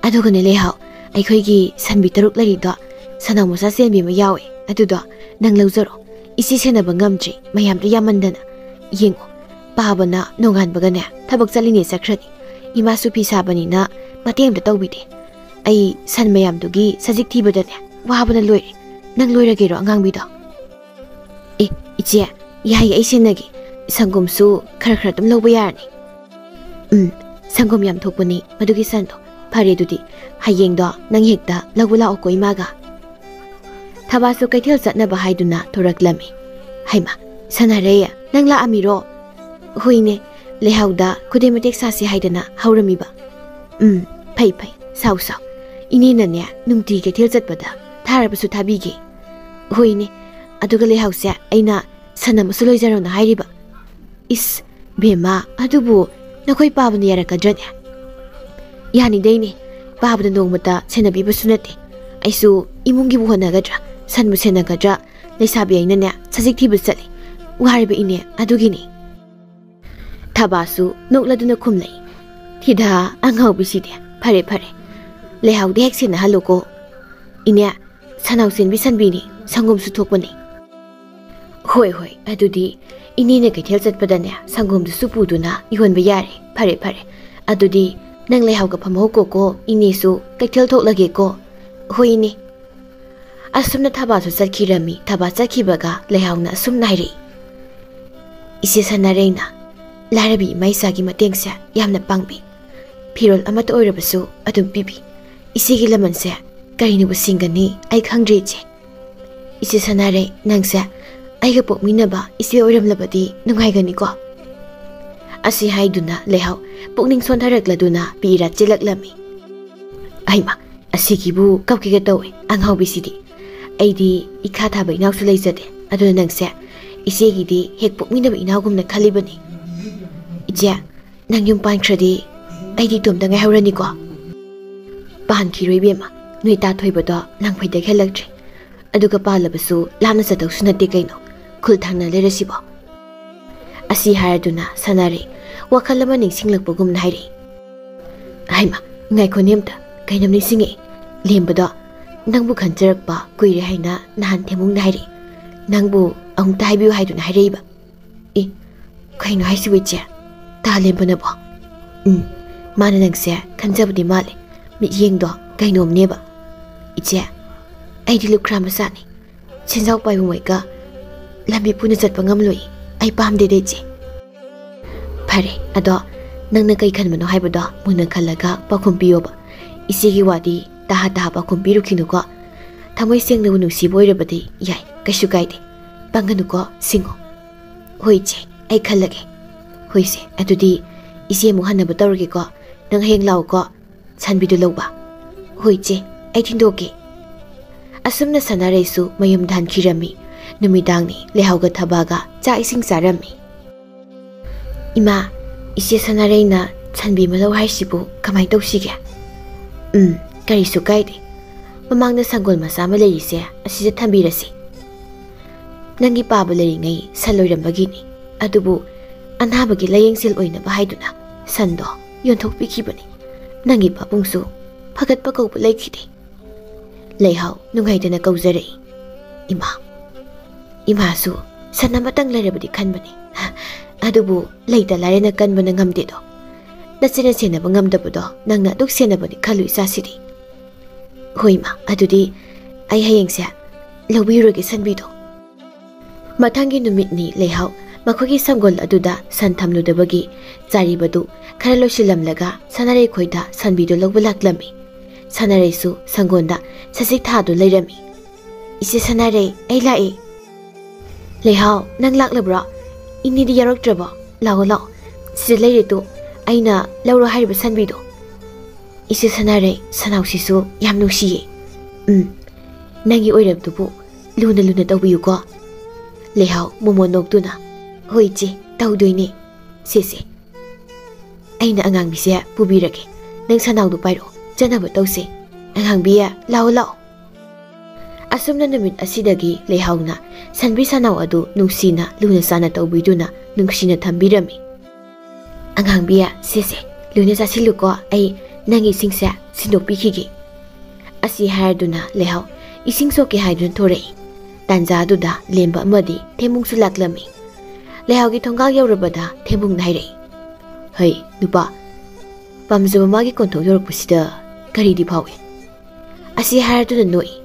ꯑꯗꯨꯒꯅꯦ ꯂꯩꯍꯥꯎ, ꯑꯩꯈꯣꯏꯒꯤ ꯁꯟꯕꯤ ꯇꯔꯨꯛ ꯂꯩꯔꯤꯗꯣ, ꯁꯟꯅꯥꯎ ꯃꯆꯥ ꯆꯦꯟꯕꯤ ꯑꯃ ꯌꯥꯎꯋꯦ, ꯑꯗꯨꯗꯣ ꯅꯪ ꯂꯧꯖꯔꯣ꯫ ꯏꯆꯦ ꯁꯦꯟꯅꯕ ꯉꯝꯗ꯭ꯔꯤ, ꯃꯌꯥꯝꯗꯣ ꯌꯥꯝꯃꯟꯗꯅ꯫ ꯌꯦꯡꯉꯣ, ꯄꯥꯕꯅ ꯅꯣꯡꯉꯥꯟꯕꯒꯅꯦ ꯊꯕꯛ ꯆꯠꯂꯤꯅꯦ ꯆꯠꯈ꯭ꯔꯅꯤ꯫ ꯏꯃꯥꯁꯨ ꯐꯤ ꯁꯥꯕꯅꯤꯅ ꯃꯇꯦꯡ ꯑꯝꯇ ꯇꯧꯕꯤꯗꯦ꯫ ꯑꯩ ꯁꯟ ꯃꯌꯥꯝꯗꯨꯒꯤ ꯁꯖꯤꯛ ꯊꯤꯕꯗꯅꯦ ꯋꯥꯕꯅ ꯂꯣꯏꯔꯦ꯫ ꯅꯪ ꯂꯣꯏꯔꯒꯦꯔꯣ ꯑꯉꯥꯡꯕꯤꯗꯣ? ꯑꯦ, ꯏꯆꯦ, ꯌꯥꯏꯌꯦ, ꯑꯩ ꯁꯦꯟꯅꯒꯦ꯫ ꯁꯪꯒꯣꯝꯁꯨ ꯈꯔ ꯈꯔ ꯑꯗꯨꯝ ꯂꯧꯕ ꯌꯥꯔꯅꯤ꯫ ꯎꯝ, ꯁꯪꯒꯣꯝ ꯌꯥꯝ ꯊꯣꯛꯄꯅꯤ ꯃꯗꯨꯒꯤ ꯁꯟꯗꯣ꯫ ꯐꯔꯦ, ꯑꯗꯨꯗꯤ ꯍꯌꯦꯡꯗꯣ ꯅꯪ ꯍꯦꯛꯇ ꯂꯧꯕ ꯂꯥꯛꯑꯣꯀꯣ ꯏꯃꯥꯒ꯫ ꯊꯕꯥꯁꯨ ꯀꯩꯊꯦꯜ ꯆꯠꯅꯕ ꯍꯥꯏꯗꯨꯅ ꯊꯣꯔꯛꯂꯝꯃꯤ꯫ ꯍꯩꯃꯥ, ꯁꯅꯥꯔꯩ, ꯅꯪ ꯂꯥꯛꯑꯝꯃꯤꯔꯣ? ꯍꯣꯏꯅꯦ, ꯂꯩꯍꯥꯎꯗ ꯈꯨꯗꯩ ꯃꯇꯦꯛ ꯁꯥꯁꯤ ꯍꯥꯏꯗꯅ ꯍꯧꯔꯝꯃꯤꯕ꯫ ꯎꯝ, ꯐꯩ ꯐꯩ, ꯁꯥꯎ ꯁꯥꯎ꯫ ꯏꯅꯦꯅꯅꯦ ꯅꯨꯡꯇꯤ ꯀꯩꯊꯦꯜ ꯆꯠꯄꯗ ꯊꯥꯔꯕꯁꯨ ꯊꯥꯕꯤꯒꯦ꯫ ꯍꯣꯏꯅꯦ, ꯑꯗꯨꯒ ꯂꯩꯍꯥꯎꯁꯦ, ꯑꯩꯅ ꯁꯟ ꯑꯃꯁꯨ ꯂꯣꯏꯖꯔꯣꯅ ꯍꯥꯏꯔꯤꯕ꯫ ꯏꯁ, ꯕꯦꯝꯃ, ꯑꯗꯨꯕꯨ ꯅꯈꯣꯏ ꯄꯥꯕꯅ ꯌꯥꯔꯛꯀꯗ꯭ꯔꯅꯦ? ꯌꯥꯅꯤꯡꯗꯦꯅꯦ, ꯄꯥꯕꯅ ꯅꯣꯡꯃꯇ ꯁꯦꯟꯅꯕꯤꯕꯁꯨ ꯅꯠꯇꯦ꯫ ꯑꯩꯁꯨ ꯏꯃꯨꯡꯒꯤꯕꯨ ꯍꯣꯠꯅꯒꯗ꯭ꯔꯥ, ꯁꯟꯕꯨ ꯁꯦꯟꯅꯒꯗ꯭ꯔꯥ, ꯂꯩꯁꯥꯕꯤ ꯑꯩꯅꯅꯦ ꯁꯖꯤꯛ ꯊꯤꯕ ꯆꯠꯂꯤ꯫ ꯋꯥꯔꯤꯕ ꯏꯅꯦ, ꯑꯗꯨꯒꯤꯅꯤ꯫ ꯊꯕꯥꯁꯨ ꯅꯣꯛꯂꯗꯨꯅ ꯈꯨꯝꯂꯛꯏ꯫ ꯊꯤꯗ, ꯑꯉꯥꯎꯕꯤꯁꯤꯗꯤ꯫ ꯐꯔꯦ ꯐꯔꯦ, ꯂꯩꯍꯥꯎꯗꯤ ꯍꯦꯛ ꯁꯦꯟꯅꯍꯜꯂꯨꯀꯣ꯫ ꯏꯅꯦ, ꯁꯟꯅꯥꯎ ꯁꯦꯟꯕꯤ ꯁꯟꯕꯤꯅꯤ, ꯁꯪꯒꯣꯝꯁꯨ ꯊꯣꯛꯄꯅꯤ꯫ ꯍꯣꯏ ꯍꯣꯏ, ꯑꯗꯨꯗꯤ ꯏꯅꯦꯅ ꯀꯩꯊꯦꯜ ꯆꯠꯄꯗꯅꯦ ꯁꯪꯒꯣꯝꯗꯨꯁꯨ ꯄꯨꯗꯨꯅ ꯌꯣꯟꯕ ꯌꯥꯔꯦ꯫ ꯐꯔꯦ ꯐꯔꯦ, ꯑꯗꯨꯗꯤ ꯅꯪ ꯂꯩꯍꯥꯎꯒ ꯐꯝꯍꯧꯀꯣꯀꯣ, ꯏꯅꯦꯁꯨ ꯀꯩꯊꯦꯜ ꯊꯣꯛꯂꯒꯦꯀꯣ꯫ ꯍꯣꯏ ꯏꯅꯦ꯫ ꯑꯁꯨꯝꯅ ꯊꯕꯥꯁꯨ ꯆꯠꯈꯤꯔꯝꯃꯤ꯫ ꯊꯕꯥ ꯆꯠꯈꯤꯕꯒ ꯂꯩꯍꯥꯎꯅ ꯑꯁꯨꯝꯅ ꯍꯥꯏꯔꯛꯏ, "ꯏꯆꯦ ꯁꯅꯥꯔꯩꯅ ꯂꯥꯏꯔꯕꯤ ꯏꯃꯥ ꯏꯆꯥꯒꯤ ꯃꯇꯦꯡꯁꯦ ꯌꯥꯝꯅ ꯄꯥꯡꯕꯤ꯫ ꯐꯤꯔꯣꯜ ꯑꯃꯠꯇ ꯑꯣꯏꯔꯕꯁꯨ ꯑꯗꯨꯝ ꯄꯤꯕꯤ꯫ ꯏꯆꯦꯒꯤ ꯂꯃꯟꯁꯦ ꯀꯔꯤꯅꯕꯨ ꯁꯤꯡꯒꯅꯤ ꯑꯩ ꯈꯪꯗ꯭ꯔꯦ ꯏꯆꯦ꯫ ꯏꯆꯦ ꯁꯅꯥꯔꯩ, ꯅꯪꯁꯦ ꯑꯩꯒ ꯄꯣꯛꯃꯤꯟꯅꯕ ꯏꯆꯦ ꯑꯣꯏꯔꯝꯂꯕꯗꯤ ꯅꯨꯡꯉꯥꯏꯒꯅꯤꯀꯣ?" ꯑꯁꯤ ꯍꯥꯏꯗꯨꯅ ꯂꯩꯍꯥꯎ ꯄꯨꯛꯅꯤꯡ ꯁꯣꯟꯊꯔꯛꯂꯗꯨꯅ ꯄꯤ ꯏꯔꯥ ꯆꯦꯜꯂꯛꯂꯝꯃꯤ꯫ ꯑꯩꯃ, ꯑꯁꯤꯒꯤꯕꯨ ꯀꯞꯀꯦꯒ ꯇꯧꯏ, ꯑꯉꯥꯎꯕꯤꯁꯤꯗꯤ꯫ ꯑꯩꯗꯤ ꯏꯈꯥ ꯊꯥꯕ ꯏꯅꯥꯎꯁꯨ ꯂꯩꯖꯗꯦ, ꯑꯗꯨꯅ ꯅꯪꯁꯦ ꯏꯆꯦꯒꯤꯗꯤ ꯍꯦꯛ ꯄꯣꯛꯃꯤꯟꯅꯕ ꯏꯅꯥꯎꯒꯨꯝꯅ ꯈꯜꯂꯤꯕꯅꯤ꯫ ꯏꯆꯦ, ꯅꯪ ꯌꯨꯝ ꯄꯥꯟꯈ꯭ꯔꯗꯤ ꯑꯩꯗꯤ ꯏꯇꯣꯝꯇ ꯉꯥꯏꯍꯧꯔꯅꯤꯀꯣ? ꯄꯥꯟꯈꯤꯔꯣꯏ ꯏꯕꯦꯝꯃ, ꯅꯣꯏ ꯇꯥ ꯊꯣꯏꯕꯗꯣ ꯂꯥꯡꯐꯩꯗ ꯍꯦꯜꯂꯛꯇ꯭ꯔꯦ꯫ ꯑꯗꯨꯒ ꯄꯥꯜꯂꯕꯁꯨ ꯂꯥꯞꯅ ꯆꯠꯇꯧꯁꯨ ꯅꯠꯇꯦ ꯀꯩꯅꯣ, ꯈꯨꯜ ꯊꯪꯅ ꯂꯩꯔꯁꯤꯕꯣ꯫ ꯑꯁꯤ ꯍꯥꯏꯔꯗꯨꯅ ꯁꯅꯥꯔꯩ ꯋꯥꯈꯜ ꯑꯃ ꯅꯤꯡꯁꯤꯡꯂꯛꯄꯒꯨꯝꯅ ꯍꯥꯏꯔꯛꯏ꯫ ꯍꯩꯃ, ꯉꯥꯏꯈꯣꯅꯦ ꯑꯝꯇ, ꯀꯩꯅꯣꯝ ꯅꯤꯡꯁꯤꯡꯉꯛꯑꯦ꯫ ꯂꯦꯝꯕꯗꯣ, ꯅꯪꯕꯨ ꯈꯟꯖꯔꯛꯄ ꯀꯨꯏꯔꯦ ꯍꯥꯏꯅ ꯅꯍꯥꯟ ꯊꯦꯝꯃꯨꯡꯅ ꯍꯥꯏꯔꯛꯏ꯫ ꯅꯪꯕꯨ ꯑꯃꯨꯛꯇ ꯍꯥꯏꯕꯤꯌꯨ ꯍꯥꯏꯗꯨꯅ ꯍꯥꯏꯔꯛꯏꯕ꯫ ꯑꯦ, ꯀꯩꯅꯣ ꯍꯥꯏꯁꯤꯕꯨ ꯏꯆꯦ? ꯇꯥ ꯂꯦꯝꯕꯅꯕꯣ? ꯎꯝ, ꯃꯥꯅ ꯅꯪꯁꯦ ꯈꯟꯖꯕꯗꯤ ꯃꯥꯜꯂꯦ꯫ ꯃꯤꯠꯌꯦꯡꯗꯣ ꯀꯩꯅꯣꯝꯅꯦꯕ꯫ "ꯏꯆꯦ, ꯑꯩꯗꯤ ꯂꯨꯈ꯭ꯔꯥ ꯃꯆꯥꯅꯤ꯫ ꯁꯦꯟꯖꯥꯎ ꯄꯥꯏꯕ ꯃꯣꯏꯒ ꯂꯝꯕꯤ ꯄꯨꯟꯅ ꯆꯠꯄ ꯉꯝꯂꯣꯏ꯫ ꯑꯩ ꯄꯥꯝꯗꯦꯗ, ꯏꯆꯦ꯫" "ꯐꯔꯦ, ꯑꯗꯣ ꯅꯪꯅ ꯀꯩ ꯈꯟꯕꯅꯣ ꯍꯥꯏꯕꯗꯣ ꯃꯨꯟꯅ ꯈꯜꯂꯒ ꯄꯥꯎꯈꯨꯝ ꯄꯤꯌꯣꯕ꯫ ꯏꯆꯦꯒꯤ ꯋꯥꯗꯤ ꯇꯍꯥ ꯇꯍꯥ ꯄꯥꯎꯈꯨꯝ ꯄꯤꯔꯨꯈꯤꯅꯨꯀꯣ꯫ ꯊꯃꯣꯏ ꯁꯦꯡꯅꯕꯨ ꯅꯨꯡꯁꯤꯕ ꯑꯣꯏꯔꯕꯗꯤ ꯌꯥꯏ, ꯀꯩꯁꯨ ꯀꯥꯏꯗꯦ꯫ ꯄꯪꯒꯅꯨꯀꯣ, ꯁꯤꯡꯉꯣ꯫" "ꯍꯣꯏ ꯏꯆꯦ, ꯑꯩ ꯈꯜꯂꯒꯦ꯫" "ꯍꯣꯏꯁꯦ, ꯑꯗꯨꯗꯤ ꯏꯆꯦ ꯑꯃꯨꯛ ꯍꯟꯅꯕ ꯇꯧꯔꯒꯦꯀꯣ꯫ ꯅꯪ ꯍꯌꯦꯡ ꯂꯥꯛꯎꯀꯣ, ꯁꯟꯕꯤꯗꯨ ꯂꯧꯕ꯫" "ꯍꯣꯏ ꯏꯆꯦ, ꯑꯩ ꯊꯤꯟꯗꯣꯛꯀꯦ꯫" ꯑꯁꯨꯝꯅ ꯁꯅꯥꯔꯩꯁꯨ ꯃꯌꯨꯝꯗ ꯍꯟꯈꯤꯔꯝꯃꯤ꯫ ꯅꯨꯃꯤꯗꯥꯡꯅꯤ꯫ ꯂꯩꯍꯥꯎꯒ ꯊꯕꯥꯒ ꯆꯥꯛ ꯏꯁꯤꯡ ꯆꯥꯔꯝꯃꯤ꯫ "ꯏꯃꯥ, ꯏꯆꯦ ꯁꯅꯥꯔꯩꯅ ꯁꯟꯕꯤ ꯑꯃ ꯂꯧ ꯍꯥꯏꯁꯤꯕꯨ ꯀꯃꯥꯏꯅ ꯇꯧꯁꯤꯒꯦ?" "ꯎꯝ, ꯀꯔꯤꯁꯨ ꯀꯥꯏꯗꯦ꯫ ꯃꯃꯥꯡꯗ ꯁꯪꯒꯣꯜ ꯃꯆꯥ ꯑꯃ ꯂꯩꯔꯤꯁꯦ, ꯑꯁꯤꯗ ꯊꯝꯕꯤꯔꯁꯤ꯫ ꯅꯪꯒꯤ ꯄꯥꯕ ꯂꯩꯔꯤꯉꯩ ꯁꯟ ꯂꯣꯏꯔꯝꯕꯒꯤꯅꯤ꯫ ꯑꯗꯨꯕꯨ ꯑꯅꯥꯕꯒꯤ ꯂꯥꯌꯦꯡꯁꯦꯜ ꯑꯣꯏꯅꯕ ꯍꯥꯏꯗꯨꯅ ꯁꯟꯗꯣ ꯌꯣꯟꯊꯣꯛꯄꯤꯈꯤꯕꯅꯤ꯫ ꯅꯪꯒꯤ ꯄꯥꯕꯨꯡꯁꯨ ꯐꯒꯠꯄ ꯀꯧꯕ ꯂꯩꯈꯤꯗꯦ꯫" ꯂꯩꯍꯥꯎ ꯅꯨꯡꯉꯥꯏꯇꯅ ꯀꯧꯖꯔꯛꯏ꯫ "ꯏꯃꯥ, ꯏꯃꯥꯁꯨ ꯁꯟ ꯑꯃꯇꯪ ꯂꯩꯔꯕꯗꯤ ꯈꯟꯕꯅꯤ꯫ ꯑꯗꯨꯕꯨ ꯂꯩꯇ ꯂꯥꯏꯔꯅ ꯀꯟꯕꯅ ꯉꯝꯗꯦꯗꯣ꯫ ꯅꯆꯦꯅ ꯁꯦꯟꯅꯕ ꯉꯝꯗꯕꯗꯣ ꯅꯪꯅ ꯑꯗꯨꯛ ꯁꯦꯟꯅꯕꯅꯤ ꯈꯜꯂꯨ, ꯏꯆꯥꯁꯤꯗꯤ꯫" "ꯍꯣꯏ, ꯏꯃꯥ, ꯑꯗꯨꯗꯤ ꯑꯩ ꯍꯌꯦꯡꯁꯦ ꯂꯧꯕꯤꯔꯨꯔꯒꯦ ꯁꯟꯕꯤꯗꯣ꯫" ꯃꯊꯪꯒꯤ ꯅꯨꯃꯤꯠꯅꯤ꯫ ꯂꯩꯍꯥꯎ ꯃꯈꯣꯏꯒꯤ ꯁꯪꯒꯣꯜ ꯑꯗꯨꯗ ꯁꯟ ꯊꯝꯂꯨꯗꯕꯒꯤ ꯆꯥꯔꯤꯕꯗꯨ ꯈꯔ ꯂꯣꯏꯁꯤꯜꯂꯝꯂꯒ ꯁꯅꯥꯔꯩ ꯈꯣꯏꯗ ꯁꯟꯕꯤꯗꯨ ꯂꯧꯕ ꯂꯥꯛꯂꯝꯃꯤ꯫ ꯁꯅꯥꯔꯩꯁꯨ ꯁꯪꯒꯣꯜꯗ ꯁꯖꯤꯛ ꯊꯥꯗꯨ ꯂꯩꯔꯝꯃꯤ꯫ "ꯏꯆꯦ ꯁꯅꯥꯔꯩ, ꯑꯩ ꯂꯥꯛꯑꯦ꯫" "ꯂꯩꯍꯥꯎ, ꯅꯪ ꯂꯥꯛꯂꯕ꯭ꯔꯣ? ꯏꯅꯦꯗꯤ ꯌꯥꯎꯔꯛꯇ꯭ꯔꯕꯣ? ꯂꯥꯛꯑꯣ, ꯂꯥꯛꯑꯣ, ꯁꯤꯗ ꯂꯩꯔꯦ ꯇꯨ, ꯑꯩꯅ ꯂꯧꯔꯣ ꯍꯥꯏꯔꯤꯕ ꯁꯟꯕꯤꯗꯣ꯫" "ꯏꯆꯦ ꯁꯅꯥꯔꯩ, ꯁꯅꯥꯎꯁꯤꯁꯨ ꯌꯥꯝ ꯅꯨꯡꯁꯤꯌꯦ꯫" "ꯎꯝ, ꯅꯪꯒꯤ ꯑꯣꯏꯔꯕꯗꯨꯕꯨ ꯂꯨꯅ ꯂꯨꯅ ꯇꯧꯕꯤꯌꯨꯀꯣ꯫" ꯂꯩꯍꯥꯎ ꯃꯣꯃꯣꯟ ꯅꯣꯛꯇꯨꯅ, "ꯍꯣꯏ ꯏꯆꯦ, ꯇꯧꯗꯣꯏꯅꯦ꯫ ꯁꯦ, ꯁꯦ, ꯑꯩꯅ ꯑꯉꯥꯡꯕꯤꯁꯦ ꯄꯨꯕꯤꯔꯒꯦ꯫ ꯅꯪ ꯁꯅꯥꯎꯗꯨ ꯄꯥꯏꯔꯛꯑꯣ, ꯆꯠꯅꯕ ꯇꯧꯁꯦ꯫ ꯑꯉꯥꯡꯕꯤ, ꯂꯥꯛꯑꯣ, ꯂꯥꯛꯑꯣ꯫" ꯑꯁꯨꯝꯅ ꯅꯨꯃꯤꯠ ꯑꯁꯤꯗꯒꯤ ꯂꯩꯍꯥꯎꯅ ꯁꯟꯕꯤ ꯁꯅꯥꯎ ꯑꯗꯨ ꯅꯨꯡꯁꯤꯅ ꯂꯨꯅ ꯆꯥꯟꯅ ꯇꯧꯕꯤꯗꯨꯅ ꯅꯨꯡꯁꯤꯅ ꯊꯝꯕꯤꯔꯝꯃꯤ꯫ "ꯑꯉꯥꯡꯕꯤ, ꯁꯦ, ꯁꯦ, ꯂꯣꯏꯅ ꯆꯥꯁꯤꯜꯂꯨꯀꯣ, ꯑꯩ ꯅꯪꯒꯤ ꯏꯁꯤꯡꯁꯦ ꯁꯤꯟꯗꯣꯛꯄꯤꯈꯤꯒꯦ꯫" ꯑꯁꯤ ꯍꯥꯏꯔꯗꯨꯅ ꯂꯩꯍꯥꯎ ꯏꯁꯤꯡ ꯁꯣꯛꯀꯦ ꯍꯥꯏꯗꯨꯅ ꯊꯣꯔꯛꯏ꯫ ꯇꯥꯟꯖꯥꯗꯨꯗ ꯂꯦꯝꯕ ꯑꯃꯗꯤ ꯊꯦꯝꯕꯨꯡꯁꯨ ꯂꯥꯛꯂꯝꯃꯤ꯫ ꯂꯩꯍꯥꯎꯒꯤ ꯊꯣꯡꯒꯥꯜ ꯌꯧꯔꯕꯗ ꯊꯦꯝꯕꯨꯡꯅ ꯍꯥꯏꯔꯛꯏ, "ꯍꯩ, ꯅꯨꯄꯥ, ꯄꯥꯝꯖꯕ ꯃꯥꯒꯤ ꯀꯣꯟꯊꯣꯛ ꯌꯧꯔꯛꯄꯁꯤꯗ ꯀꯔꯤꯗꯤ ꯐꯥꯎꯏ꯫ ꯑꯁꯤ ꯍꯥꯏꯔꯗꯨꯅ ꯅꯣꯛꯏ꯫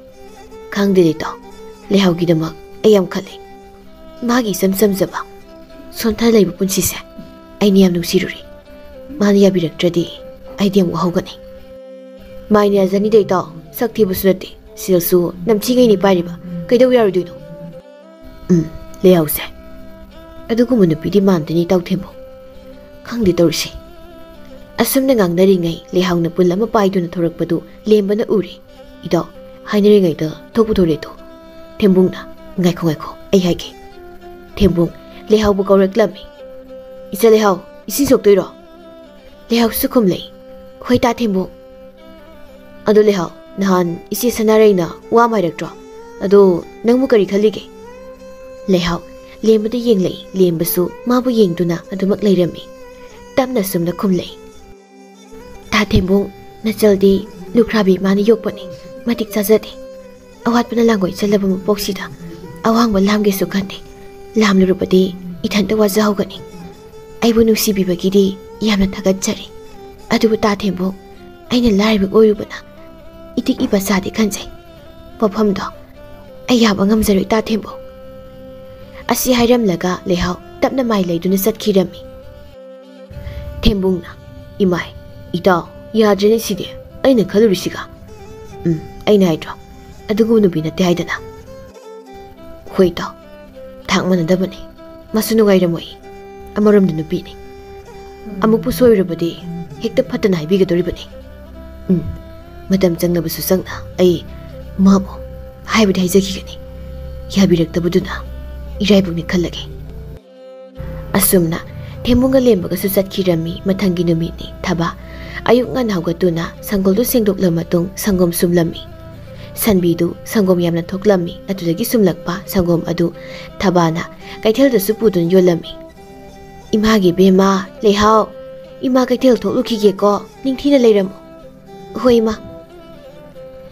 ꯈꯪꯗꯦ ꯂꯩꯇꯥꯎ, ꯂꯩꯍꯥꯎꯒꯤꯗꯃꯛ ꯑꯩ ꯌꯥꯝ ꯈꯜꯂꯤ꯫ ꯃꯥꯒꯤ ꯏꯆꯝ ꯆꯝꯖꯕ, ꯁꯣꯟꯊ ꯂꯩꯕ ꯄꯨꯟꯁꯤꯁꯦ ꯑꯩꯅ ꯌꯥꯝ ꯅꯨꯡꯁꯤꯔꯨꯔꯦ꯫ ꯃꯥꯅ ꯌꯥꯕꯤꯔꯛꯇ꯭ꯔꯗꯤ ꯑꯩꯗꯤ ꯌꯥꯝ ꯋꯥꯍꯧꯒꯅꯤ꯫ ꯃꯥꯏꯅ ꯌꯥꯖꯅꯤ ꯂꯩꯇꯥꯎ, ꯁꯛ ꯊꯤꯕꯁꯨ ꯅꯠꯇꯦ, ꯁꯤꯜꯁꯨ ꯅꯝꯊꯤꯉꯩꯅꯤ ꯄꯥꯏꯔꯤꯕ, ꯀꯩꯗꯧ ꯌꯥꯔꯣꯏꯗꯣꯏꯅꯣ? ꯎꯝ, ꯂꯩꯍꯥꯎꯁꯦ ꯑꯗꯨꯒꯨꯝꯕ ꯅꯨꯄꯤꯗꯤ ꯃꯥꯟꯗꯦꯅꯦ ꯏꯇꯥꯎ ꯊꯦꯝꯕꯨ꯫ ꯈꯪꯗꯦ ꯇꯧꯔꯤꯁꯦ꯫ ꯑꯁꯨꯝꯅ ꯉꯥꯡꯅꯔꯤꯉꯩ ꯂꯩꯍꯥꯎꯅ ꯄꯨꯜ ꯑꯃ ꯄꯥꯏꯗꯨꯅ ꯊꯣꯔꯛꯄꯗꯨ ꯂꯦꯝꯕꯅ ꯎꯔꯦ꯫ ꯏꯇꯥꯎ, ꯍꯥꯏꯅꯔꯤꯉꯩꯗ ꯊꯣꯛꯄꯨ ꯊꯣꯔꯛꯑꯦ ꯇꯨ꯫ ꯊꯦꯝꯕꯨꯡꯅ, "ꯉꯥꯏꯈꯣ ꯉꯥꯏꯈꯣ, ꯑꯩ ꯍꯥꯏꯒꯦ꯫" ꯊꯦꯝꯕꯨꯡ ꯂꯩꯍꯥꯎꯕꯨ ꯀꯧꯔꯛꯂꯝꯃꯤ꯫ "ꯏꯆꯥ ꯂꯩꯍꯥꯎ, ꯏꯁꯤꯡ ꯁꯣꯛꯇꯣꯏꯔꯣ?" ꯂꯩꯍꯥꯎꯁꯨ ꯈꯨꯝꯂꯛꯏ, "ꯍꯣꯏ ꯇꯥ ꯊꯦꯝꯕꯨꯡ꯫" "ꯑꯗꯣ ꯂꯩꯍꯥꯎ, ꯅꯍꯥꯟ ꯏꯆꯦ ꯁꯅꯥꯔꯩꯅ ꯋꯥ ꯑꯃ ꯍꯥꯏꯔꯛꯇ꯭ꯔꯣ? ꯑꯗꯣ ꯅꯪꯕꯨ ꯀꯔꯤ ꯈꯜꯂꯤꯒꯦ?" ꯂꯩꯍꯥꯎ ꯂꯦꯝꯕꯗ ꯌꯦꯡꯂꯛꯏ, ꯂꯦꯝꯕꯁꯨ ꯃꯥꯕꯨ ꯌꯦꯡꯗꯨꯅ ꯑꯗꯨꯃꯛ ꯂꯩꯔꯝꯃꯤ꯫ ꯇꯞꯅ ꯁꯨꯝꯅ ꯈꯨꯝꯂꯛꯏ, "ꯇꯥ ꯊꯦꯝꯕꯨꯡ, ꯅꯆꯜꯗꯤ ꯂꯨꯈ꯭ꯔꯥꯕꯤ ꯏꯃꯥꯅ ꯌꯣꯛꯄꯅꯤ, ꯃꯇꯤꯛ ꯆꯥꯖꯗꯦ꯫ ꯑꯋꯥꯠꯄꯅ ꯂꯥꯡꯒꯣꯏ ꯆꯜꯂꯕ ꯃꯄꯣꯛꯁꯤꯗ ꯑꯋꯥꯡꯕ ꯂꯥꯝꯒꯦꯁꯨ ꯈꯟꯗꯦ꯫ ꯂꯥꯝꯂꯨꯔꯕꯗꯤ ꯏꯊꯟꯇ ꯋꯥꯖꯍꯧꯒꯅꯤ꯫ ꯑꯩꯕꯨ ꯅꯨꯡꯁꯤꯕꯤꯕꯒꯤꯗꯤ ꯌꯥꯝꯅ ꯊꯥꯒꯠꯆꯔꯤ꯫ ꯑꯗꯨꯕꯨ ꯇꯥ ꯊꯦꯝꯕꯨꯡ, ꯑꯩꯅ ꯂꯥꯏꯔꯕ ꯑꯣꯏꯔꯨꯕꯅ ꯏꯇꯤꯛ ꯏꯕ ꯆꯥꯗꯦ ꯈꯟꯖꯩ꯫ ꯋꯥꯐꯝꯗꯣ ꯑꯩ ꯌꯥꯕ ꯉꯝꯖꯔꯣꯏ ꯇꯥ ꯊꯦꯝꯕꯨꯡ꯫" ꯑꯁꯤ ꯍꯥꯏꯔꯝꯂꯒ ꯂꯩꯍꯥꯎ ꯇꯞꯅ ꯃꯥꯏ ꯂꯩꯗꯨꯅ ꯆꯠꯈꯤꯔꯝꯃꯤ꯫ ꯊꯦꯝꯕꯨꯡꯅ, "ꯏꯃꯥꯏ, ꯏꯇꯥꯎ, ꯌꯥꯗ꯭ꯔꯦꯅꯦ ꯁꯤꯗꯤ, ꯑꯩꯅ ꯈꯜꯂꯨꯔꯤꯁꯤꯒ꯫ ꯎꯝ, ꯑꯩꯅ ꯍꯥꯏꯗ꯭ꯔꯣ, ꯑꯗꯨꯒꯨꯝꯕ ꯅꯨꯄꯤ ꯅꯠꯇꯦ ꯍꯥꯏꯗꯅ?" "ꯍꯣꯏ ꯏꯇꯥꯎ, ꯊꯥꯛ ꯃꯥꯟꯅꯗꯕꯅꯤ, ꯃꯥꯁꯨ ꯅꯨꯡꯉꯥꯏꯔꯝꯃꯣꯏ꯫ ꯑꯃꯔꯣꯝꯗ ꯅꯨꯄꯤꯅꯤ, ꯑꯃꯨꯛꯄꯨ ꯁꯣꯏꯔꯕꯗꯤ ꯍꯦꯛꯇ ꯐꯠꯇꯅ ꯍꯥꯏꯕꯤꯒꯗꯧꯔꯤꯕꯅꯤ꯫ ꯎꯝ, ꯃꯇꯝ ꯆꯪꯂꯕꯁꯨ ꯆꯪꯅ ꯑꯩ ꯃꯥꯕꯨ ꯍꯥꯏꯕꯗꯤ ꯍꯥꯏꯖꯈꯤꯒꯅꯤ꯫ ꯌꯥꯕꯤꯔꯛꯇꯕꯗꯨꯅ ꯏꯔꯥꯏꯕꯛꯅꯤ ꯈꯜꯂꯒꯦ꯫" ꯑꯁꯨꯝꯅ ꯊꯦꯝꯕꯨꯡꯒ ꯂꯦꯝꯕꯒꯁꯨ ꯆꯠꯈꯤꯔꯝꯃꯤ꯫ ꯃꯊꯪꯒꯤ ꯅꯨꯃꯤꯠꯅꯤ ꯊꯕꯥ꯫ ꯑꯌꯨꯛ ꯉꯟꯅ ꯍꯧꯒꯠꯇꯨꯅ ꯁꯪꯒꯣꯜꯗꯨ ꯁꯦꯡꯗꯣꯛꯂ ꯃꯇꯨꯡ ꯁꯪꯒꯣꯝ ꯁꯨꯝꯂꯝꯃꯤ꯫ ꯁꯟꯕꯤꯗꯨ ꯁꯪꯒꯣꯝ ꯌꯥꯝꯅ ꯊꯣꯛꯂꯝꯃꯤ꯫ ꯑꯗꯨꯗꯒꯤ ꯁꯨꯝꯂꯛꯄ ꯁꯪꯒꯣꯝ ꯑꯗꯨ ꯊꯕꯥꯅ ꯀꯩꯊꯦꯜꯗꯁꯨ ꯄꯨꯗꯨꯅ ꯌꯣꯜꯂꯝꯃꯤ꯫ "ꯏꯃꯥꯒꯤ ꯕꯦꯝꯃ, ꯂꯩꯍꯥꯎ, ꯏꯃꯥ ꯀꯩꯊꯦꯜ ꯊꯣꯛꯂꯨꯈꯤꯒꯦꯀꯣ, ꯅꯤꯡꯊꯤꯅ ꯂꯩꯔꯝꯃꯨ꯫" "ꯍꯣꯏ ꯏꯃꯥ꯫"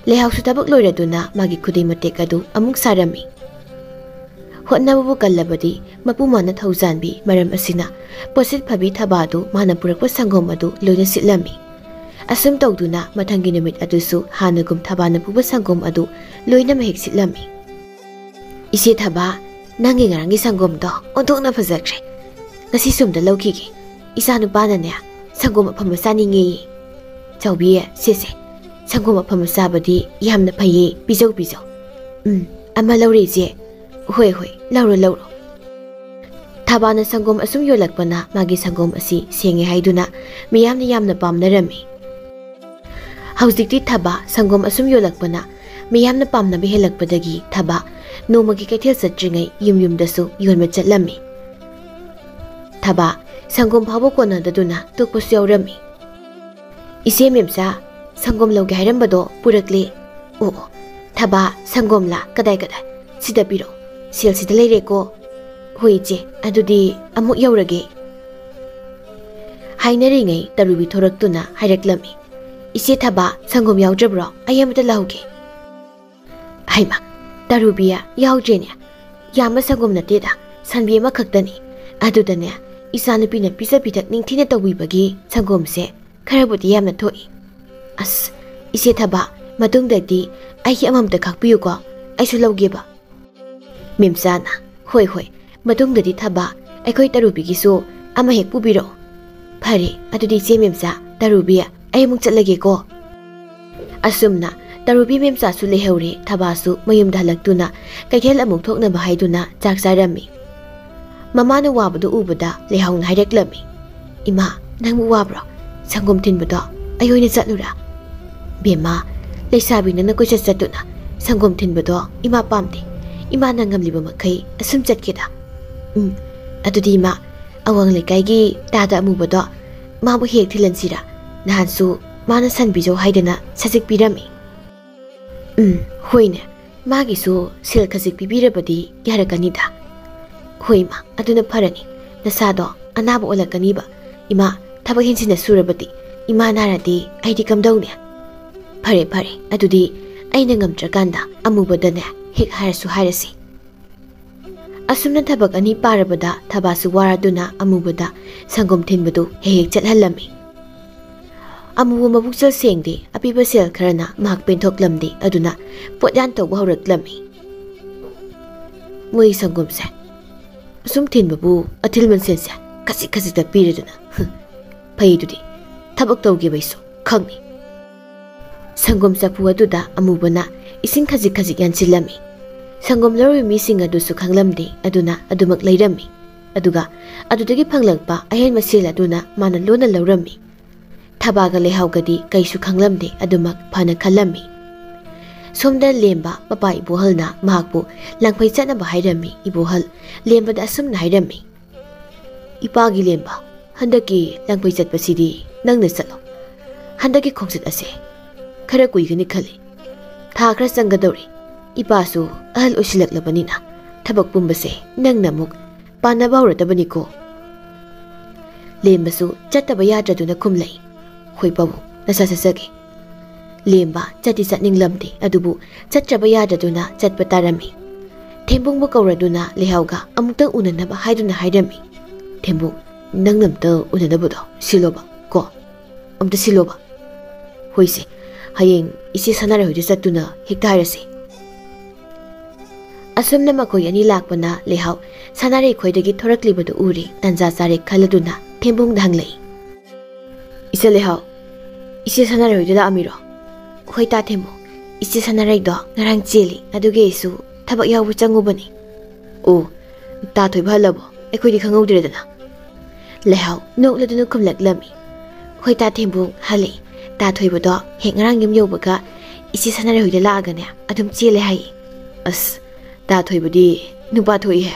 ꯂꯩꯍꯥꯎꯁꯨ ꯊꯕꯛ ꯂꯣꯏꯔꯗꯨꯅ ꯃꯥꯒꯤ ꯈꯨꯗꯩ ꯃꯇꯦꯛ ꯑꯗꯨ ꯑꯃꯨꯛ ꯁꯥꯔꯝꯃꯤ꯫ ꯍꯣꯠꯅꯕꯕꯨ ꯀꯜꯂꯕꯗꯤ ꯃꯄꯨ ꯃꯥꯅ ꯊꯧꯖꯥꯟꯕꯤ ꯃꯔꯝ ꯑꯁꯤꯅ ꯄꯣꯠꯁꯤꯠ ꯐꯕꯤ ꯊꯕꯥꯗꯨ ꯃꯥꯅ ꯄꯨꯔꯛꯄ ꯁꯪꯒꯣꯝ ꯑꯗꯨ ꯂꯣꯏꯅ ꯁꯤꯠꯂꯝꯃꯤ꯫ ꯑꯁꯨꯝ ꯇꯧꯗꯨꯅ ꯃꯊꯪꯒꯤ ꯅꯨꯃꯤꯠ ꯑꯗꯨꯁꯨ ꯍꯥꯟꯅꯒꯨꯝ ꯊꯕꯥꯅ ꯄꯨꯕ ꯁꯪꯒꯣꯝ ꯑꯗꯨ ꯂꯣꯏꯅ ꯃꯍꯤꯛ ꯁꯤꯠꯂꯝꯃꯤ꯫ "ꯏꯆꯦ ꯊꯕꯥ, ꯅꯪꯒꯤ ꯉꯔꯥꯡꯒꯤ ꯁꯪꯒꯣꯝꯗꯣ ꯑꯣꯟꯊꯣꯛꯅ ꯐꯖꯈ꯭ꯔꯦ꯫ ꯉꯁꯤ ꯁꯣꯝꯗ ꯂꯧꯈꯤꯒꯦ꯫ ꯏꯆꯥ ꯅꯨꯄꯥꯅꯅꯦ ꯁꯪꯒꯣꯝ ꯑꯐꯝꯕ ꯆꯥꯅꯤꯡꯉꯦꯌꯦ꯫" "ꯆꯥꯎꯕꯤ, ꯁꯦ ꯁꯦ, ꯁꯪꯒꯣꯝ ꯑꯐꯝꯕ ꯆꯥꯕꯗꯤ ꯌꯥꯝꯅ ꯐꯩꯌꯦ, ꯄꯤꯖꯧ ꯄꯤꯖꯧ꯫" "ꯎꯝ, ꯑꯃ ꯂꯧꯔꯦ ꯏꯆꯦ꯫" "ꯍꯣꯏ ꯍꯣꯏ, ꯂꯧꯔꯣ ꯂꯧꯔꯣ꯫" ꯊꯕꯥꯅ ꯁꯪꯒꯣꯝ ꯑꯁꯨꯝ ꯌꯣꯜꯂꯛꯄꯅ ꯃꯥꯒꯤ ꯁꯪꯒꯣꯝ ꯑꯁꯤ ꯁꯦꯡꯉꯦ ꯍꯥꯏꯗꯨꯅ ꯃꯤꯌꯥꯝꯅ ꯌꯥꯝꯅ ꯄꯥꯝꯅꯔꯝꯃꯤ꯫ ꯍꯧꯖꯤꯛꯇꯤ ꯊꯕꯥ ꯁꯪꯒꯣꯝ ꯑꯁꯨꯝ ꯌꯣꯜꯂꯛꯄꯅ ꯃꯤꯌꯥꯝꯅ ꯄꯥꯝꯅꯕ ꯍꯦꯜꯂꯛꯄꯗꯒꯤ ꯊꯕꯥ ꯅꯣꯡꯃꯒꯤ ꯀꯩꯊꯦꯜ ꯆꯠꯇ꯭ꯔꯤꯉꯩ ꯌꯨꯝ ꯌꯨꯝꯗꯁꯨ ꯌꯣꯟꯕ ꯆꯠꯂꯝꯃꯤ꯫ ꯊꯕꯥ ꯁꯪꯒꯣꯝ ꯐꯥꯎꯕ ꯀꯣꯟꯅꯗꯗꯨꯅ ꯇꯣꯛꯄꯁꯨ ꯌꯥꯎꯔꯝꯃꯤ꯫ "ꯏꯆꯦ ꯃꯦꯝꯆꯥ, ꯁꯪꯒꯣꯝ ꯂꯧꯒꯦ ꯍꯥꯏꯔꯝꯕꯗꯣ ꯄꯨꯔꯛꯂꯦ꯫" "ꯑꯣ ꯑꯣ, ꯊꯕꯥ, ꯁꯪꯒꯣꯝꯂꯥ? ꯀꯗꯥꯏ ꯀꯗꯥꯏ? ꯁꯤꯗ ꯄꯤꯔꯛꯑꯣ꯫ ꯁꯦꯜ ꯁꯤꯗ ꯂꯩꯔꯦꯀꯣ꯫" "ꯍꯣꯏ ꯏꯆꯦ, ꯑꯗꯨꯗꯤ ꯑꯃꯨꯛ ꯌꯧꯔꯒꯦ꯫" ꯍꯥꯏꯅꯔꯤꯉꯩ ꯇꯔꯨꯕꯤ ꯊꯣꯔꯛꯇꯨꯅ ꯍꯥꯏꯔꯛꯂꯝꯃꯤ꯫ "ꯏꯆꯦ ꯊꯕꯥ, ꯁꯪꯒꯣꯝ ꯌꯥꯎꯗ꯭ꯔꯕ꯭ꯔꯣ? ꯑꯩ ꯑꯃꯇ ꯂꯧꯒꯦ꯫" "ꯍꯩꯃꯥ, ꯇꯔꯨꯕꯤ, ꯌꯥꯎꯗ꯭ꯔꯦꯅꯦ꯫ ꯌꯥꯝꯕ ꯁꯪꯒꯣꯝ ꯅꯠꯇꯦꯗ, ꯁꯟꯕꯤ ꯑꯃꯈꯛꯇꯅꯤ꯫ ꯑꯗꯨꯗꯅꯦ, ꯏꯆꯥꯅꯨꯄꯤꯅ ꯄꯤꯖ ꯄꯤꯊꯛ ꯅꯤꯡꯊꯤꯅ ꯇꯧꯕꯤꯕꯒꯤ ꯁꯪꯒꯣꯝꯁꯦ ꯈꯔꯕꯨꯗꯤ ꯌꯥꯝꯅ ꯊꯣꯛꯏ꯫ ꯑꯁ, ꯏꯆꯦ ꯊꯕꯥ, ꯃꯇꯨꯡꯗꯗꯤ ꯑꯩꯒꯤ ꯑꯃꯃꯝꯇ ꯈꯥꯛꯄꯤꯌꯨꯀꯣ, ꯑꯩꯁꯨ ꯂꯧꯒꯦꯕ꯫" ꯃꯦꯝꯆꯥꯅ, "ꯍꯣꯏ ꯍꯣꯏ, ꯃꯇꯨꯡꯗꯗꯤ ꯊꯕꯥ, ꯑꯩꯈꯣꯏ ꯇꯔꯨꯕꯤꯒꯤꯁꯨ ꯑꯃ ꯍꯦꯛ ꯄꯨꯕꯤꯔꯛꯑꯣ꯫" "ꯐꯔꯦ, ꯑꯗꯨꯗꯤ ꯏꯆꯦ ꯃꯦꯝꯆꯥ, ꯇꯔꯨꯕꯤ, ꯑꯩ ꯑꯃꯨꯛ ꯆꯠꯂꯒꯦꯀꯣ꯫" ꯑꯁꯨꯝꯅ ꯇꯔꯨꯕꯤ ꯃꯦꯝꯆꯥꯁꯨ ꯂꯩꯍꯧꯔꯦ, ꯊꯕꯥꯁꯨ ꯃꯌꯨꯝꯗ ꯍꯜꯂꯛꯇꯨꯅ ꯀꯩꯊꯦꯜ ꯑꯃꯨꯛ ꯊꯣꯛꯅꯕ ꯍꯥꯏꯗꯨꯅ ꯆꯥꯛ ꯆꯥꯔꯝꯃꯤ꯫ ꯃꯃꯥꯅ ꯋꯥꯕꯗꯨ ꯎꯕꯗ ꯂꯩꯍꯥꯎꯅ ꯍꯥꯏꯔꯛꯂꯝꯃꯤ, "ꯏꯃꯥ, ꯅꯪꯕꯨ ꯋꯥꯕ꯭ꯔꯣ? ꯁꯪꯒꯣꯝ ꯊꯤꯟꯕꯗꯣ ꯑꯩ ꯑꯣꯏꯅ ꯆꯠꯂꯨꯔꯥ?" "ꯕꯦꯝꯃ, ꯂꯩꯁꯥꯕꯤ ꯅꯪꯅ ꯀꯣꯏꯆꯠ ꯆꯠꯇꯨꯅ ꯁꯪꯒꯣꯝ ꯊꯤꯟꯕꯗꯣ ꯏꯃꯥ ꯄꯥꯝꯗꯦ꯫ ꯏꯃꯥꯅ ꯉꯝꯂꯤꯕ ꯃꯈꯩ ꯑꯁꯨꯝ ꯆꯠꯀꯦꯗ꯫" "ꯎꯝ, ꯑꯗꯨꯗꯤ ꯏꯃꯥ, ꯑꯋꯥꯡ ꯂꯩꯀꯥꯏꯒꯤ ꯇꯥꯗ ꯑꯃꯨꯕꯗꯣ ꯃꯥꯕꯨ ꯍꯦꯛ ꯊꯤꯜꯍꯟꯁꯤꯔꯥ? ꯅꯍꯥꯟꯁꯨ ꯃꯥꯅ ꯁꯟ ꯄꯤꯖꯧ ꯍꯥꯏꯗꯅ ꯁꯖꯤꯛ ꯄꯤꯔꯝꯃꯤ꯫" "ꯎꯝ, ꯍꯣꯏꯅꯦ, ꯃꯥꯒꯤꯁꯨ ꯁꯦꯜ ꯈꯖꯤꯛ ꯄꯤꯕꯤꯔꯕꯗꯤ ꯌꯥꯔꯛꯀꯅꯤꯗ꯫" "ꯍꯣꯏ ꯏꯃꯥ, ꯑꯗꯨꯅ ꯐꯔꯅꯤ꯫ ꯅꯁꯥꯗꯣ ꯑꯅꯥꯕ ꯑꯣꯜꯂꯛꯀꯅꯤꯕ꯫ ꯏꯃꯥ, ꯊꯕꯛ ꯍꯦꯟꯖꯤꯟꯅ ꯁꯨꯔꯕꯗꯤ ꯏꯃꯥ ꯅꯥꯔꯗꯤ ꯑꯩꯗꯤ ꯀꯝꯗꯧꯅꯤ?" "ꯐꯔꯦ ꯐꯔꯦ, ꯑꯗꯨꯗꯤ ꯑꯩꯅ ꯉꯝꯗ꯭ꯔꯀꯥꯟꯗ ꯑꯃꯨꯕꯗꯅꯦ ꯍꯦꯛ ꯍꯥꯏꯔꯁꯨ ꯍꯥꯏꯔꯁꯤ꯫" ꯑꯁꯨꯝꯅ ꯊꯕꯛ ꯑꯅꯤ ꯄꯥꯔꯕꯗ ꯊꯕꯥꯁꯨ ꯋꯥꯔꯗꯨꯅ ꯑꯃꯨꯕꯗ ꯁꯪꯒꯣꯝ ꯊꯤꯟꯕꯗꯨ ꯍꯦꯛ ꯍꯦꯛ ꯆꯠꯍꯜꯂꯝꯃꯤ꯫ ꯑꯃꯨꯕ ꯃꯕꯨꯛꯆꯦꯜ ꯁꯦꯡꯗꯦ, ꯑꯄꯤꯕ ꯁꯦꯜ ꯈꯔꯅ ꯃꯍꯥꯛ ꯄꯦꯟꯊꯣꯛꯂꯝꯗꯦ, ꯑꯗꯨꯅ ꯄꯣꯠꯌꯥꯟ ꯇꯧꯕ ꯍꯧꯔꯛꯂꯝꯃꯤ꯫ ꯃꯣꯏ ꯁꯪꯒꯣꯝꯁꯦ ꯑꯁꯨꯝ ꯊꯤꯟꯕꯕꯨ ꯑꯊꯤꯜ ꯃꯟꯁꯦꯟꯁꯦ ꯈꯖꯤꯛ ꯈꯖꯤꯛꯇ ꯄꯤꯔꯗꯨꯅ꯫ ꯐꯩꯗꯨꯗꯤ, ꯊꯕꯛ ꯇꯧꯈꯤꯕꯩꯁꯨ ꯈꯪꯅꯤ꯫ ꯁꯪꯒꯣꯝ ꯆꯐꯨ ꯑꯗꯨꯗ ꯑꯃꯨꯕꯅ ꯏꯁꯤꯡ ꯈꯖꯤꯛ ꯈꯖꯤꯛ ꯌꯥꯟꯁꯤꯜꯂꯝꯃꯤ꯫ ꯁꯪꯒꯣꯝ ꯂꯧꯔꯤꯕ ꯃꯤꯁꯤꯡ ꯑꯗꯨꯁꯨ ꯈꯪꯂꯝꯗꯦ, ꯑꯗꯨꯅ ꯑꯗꯨꯃꯛ ꯂꯩꯔꯝꯃꯤ꯫ ꯑꯗꯨꯒ ꯑꯗꯨꯗꯒꯤ ꯐꯪꯂꯛꯄ ꯑꯍꯦꯟꯕ ꯁꯦꯜ ꯑꯗꯨꯅ ꯃꯥꯅ ꯂꯣꯟꯅ ꯂꯧꯔꯝꯃꯤ꯫ ꯊꯕꯥꯒ ꯂꯩꯍꯥꯎꯒꯗꯤ ꯀꯩꯁꯨ ꯈꯪꯂꯝꯗꯦ, ꯑꯗꯨꯃꯛ ꯐꯅ ꯈꯜꯂꯝꯃꯤ꯫ ꯁꯣꯝꯗ ꯂꯦꯝꯕ ꯃꯄꯥ ꯏꯕꯣꯍꯜꯅ ꯃꯍꯥꯛꯄꯨ ꯂꯥꯡꯐꯩ ꯆꯠꯅꯕ ꯍꯥꯏꯔꯝꯃꯤ꯫ ꯏꯕꯣꯍꯜ ꯂꯦꯝꯕꯗ ꯑꯁꯨꯝꯅ ꯍꯥꯏꯔꯝꯃꯤ, "ꯏꯄꯥꯒꯤ ꯂꯦꯝꯕ, ꯍꯟꯗꯛꯀꯤ ꯂꯥꯡꯐꯩ ꯆꯠꯄꯁꯤꯗꯤ ꯅꯪꯅ ꯆꯠꯂꯣ꯫ ꯍꯟꯗꯛꯀꯤ ꯈꯣꯡꯆꯠ ꯑꯁꯦ ꯈꯔ ꯀꯨꯏꯒꯅꯤ ꯈꯜꯂꯤ꯫ ꯊꯥ ꯈꯔ ꯆꯪꯒꯗꯧꯔꯤ꯫ ꯏꯄꯥꯁꯨ ꯑꯍꯜ ꯑꯣꯏꯁꯤꯜꯂꯛꯂꯕꯅꯤꯅ ꯊꯕꯛ ꯄꯨꯝꯕꯁꯦ ꯅꯪꯅ ꯑꯃꯨꯛ ꯄꯥꯟꯅꯕ ꯍꯧꯔꯗꯕꯅꯤꯀꯣ?" ꯂꯦꯝꯕꯁꯨ ꯆꯠꯇꯕ ꯌꯥꯗ꯭ꯔꯗꯨꯅ ꯈꯨꯝꯂꯛꯏ, "ꯍꯣꯏ ꯄꯥꯕꯨꯡ, ꯅꯁꯥ ꯆꯠꯆꯒꯦ꯫" ꯂꯦꯝꯕ ꯆꯠꯇꯤ ꯆꯠꯅꯤꯡꯂꯝꯗꯦ, ꯑꯗꯨꯕꯨ ꯆꯠꯇ꯭ꯔꯕ ꯌꯥꯗ꯭ꯔꯗꯨꯅ ꯆꯠꯄ ꯇꯥꯔꯝꯃꯤ꯫ ꯊꯦꯝꯕꯨꯡꯕꯨ ꯀꯧꯔꯗꯨꯅ ꯂꯩꯍꯥꯎꯒ ꯑꯃꯨꯛꯇꯪ ꯎꯅꯅꯕ ꯍꯥꯏꯗꯨꯅ ꯍꯥꯏꯔꯝꯃꯤ꯫ "ꯊꯦꯝꯕꯨꯡ, ꯅꯪꯅ ꯑꯝꯇ ꯎꯅꯅꯕꯗꯣ ꯁꯤꯜꯂꯣꯕ ꯀꯣ꯫ ꯑꯝꯇ ꯁꯤꯜꯂꯣꯕ꯫" "ꯍꯣꯏꯁꯦ, ꯍꯌꯦꯡ ꯏꯆꯦ ꯁꯅꯥꯔꯩ ꯍꯣꯏꯗ ꯆꯠꯇꯨꯅ ꯍꯦꯛꯇ ꯍꯥꯏꯔꯁꯤ꯫" ꯑꯁꯨꯝꯅ ꯃꯈꯣꯏ ꯑꯅꯤ ꯂꯥꯛꯄꯅ ꯂꯩꯍꯥꯎ ꯁꯅꯥꯔꯩ ꯈꯣꯏꯗꯒꯤ ꯊꯣꯔꯛꯂꯤꯕꯗꯨ ꯎꯔꯦ꯫ ꯇꯟꯖꯥ ꯆꯥꯔꯦ ꯈꯜꯂꯗꯨꯅ ꯊꯦꯝꯕꯨꯡꯗ ꯍꯪꯂꯛꯏ, "ꯏꯆꯦ ꯂꯩꯍꯥꯎ, ꯏꯆꯦ ꯁꯅꯥꯔꯩ ꯍꯣꯏꯗ ꯂꯥꯛꯑꯝꯃꯤꯔꯣ?" "ꯍꯣꯏ ꯇꯥ ꯊꯦꯝꯕꯨꯡ, ꯏꯆꯦ ꯁꯅꯥꯔꯩꯗꯣ ꯉꯔꯥꯡ ꯆꯦꯜꯂꯤ, ꯑꯗꯨꯒꯤ ꯑꯩꯁꯨ ꯊꯕꯛ ꯌꯥꯎꯕ ꯆꯪꯉꯨꯕꯅꯤ꯫" "ꯑꯣ, ꯇꯥ ꯊꯣꯏꯕ ꯍꯜꯂꯕꯣ? ꯑꯩꯈꯣꯏꯗꯤ ꯈꯪꯍꯧꯗ꯭ꯔꯦꯗꯅ꯫" ꯂꯩꯍꯥꯎ ꯅꯣꯛꯂꯗꯨꯅ ꯈꯨꯝꯂꯛꯂꯝꯃꯤ, "ꯍꯣꯏ ꯇꯥ ꯊꯦꯝꯕꯨꯡ, ꯍꯜꯂꯛꯏ꯫ ꯇꯥ ꯊꯣꯏꯕꯗꯣ ꯍꯦꯛ ꯉꯔꯥꯡ ꯌꯨꯝ ꯌꯧꯕꯒ ꯏꯆꯦ ꯁꯅꯥꯔꯩ ꯍꯣꯏꯗ ꯂꯥꯛꯑꯒꯅꯦ ꯑꯗꯨꯝ ꯆꯦꯜꯂꯦ ꯍꯥꯏꯌꯦ꯫" "ꯑꯁ, ꯇꯥ ꯊꯣꯏꯕꯗꯤ ꯅꯨꯄꯥ ꯊꯣꯛꯏꯍꯦ꯫"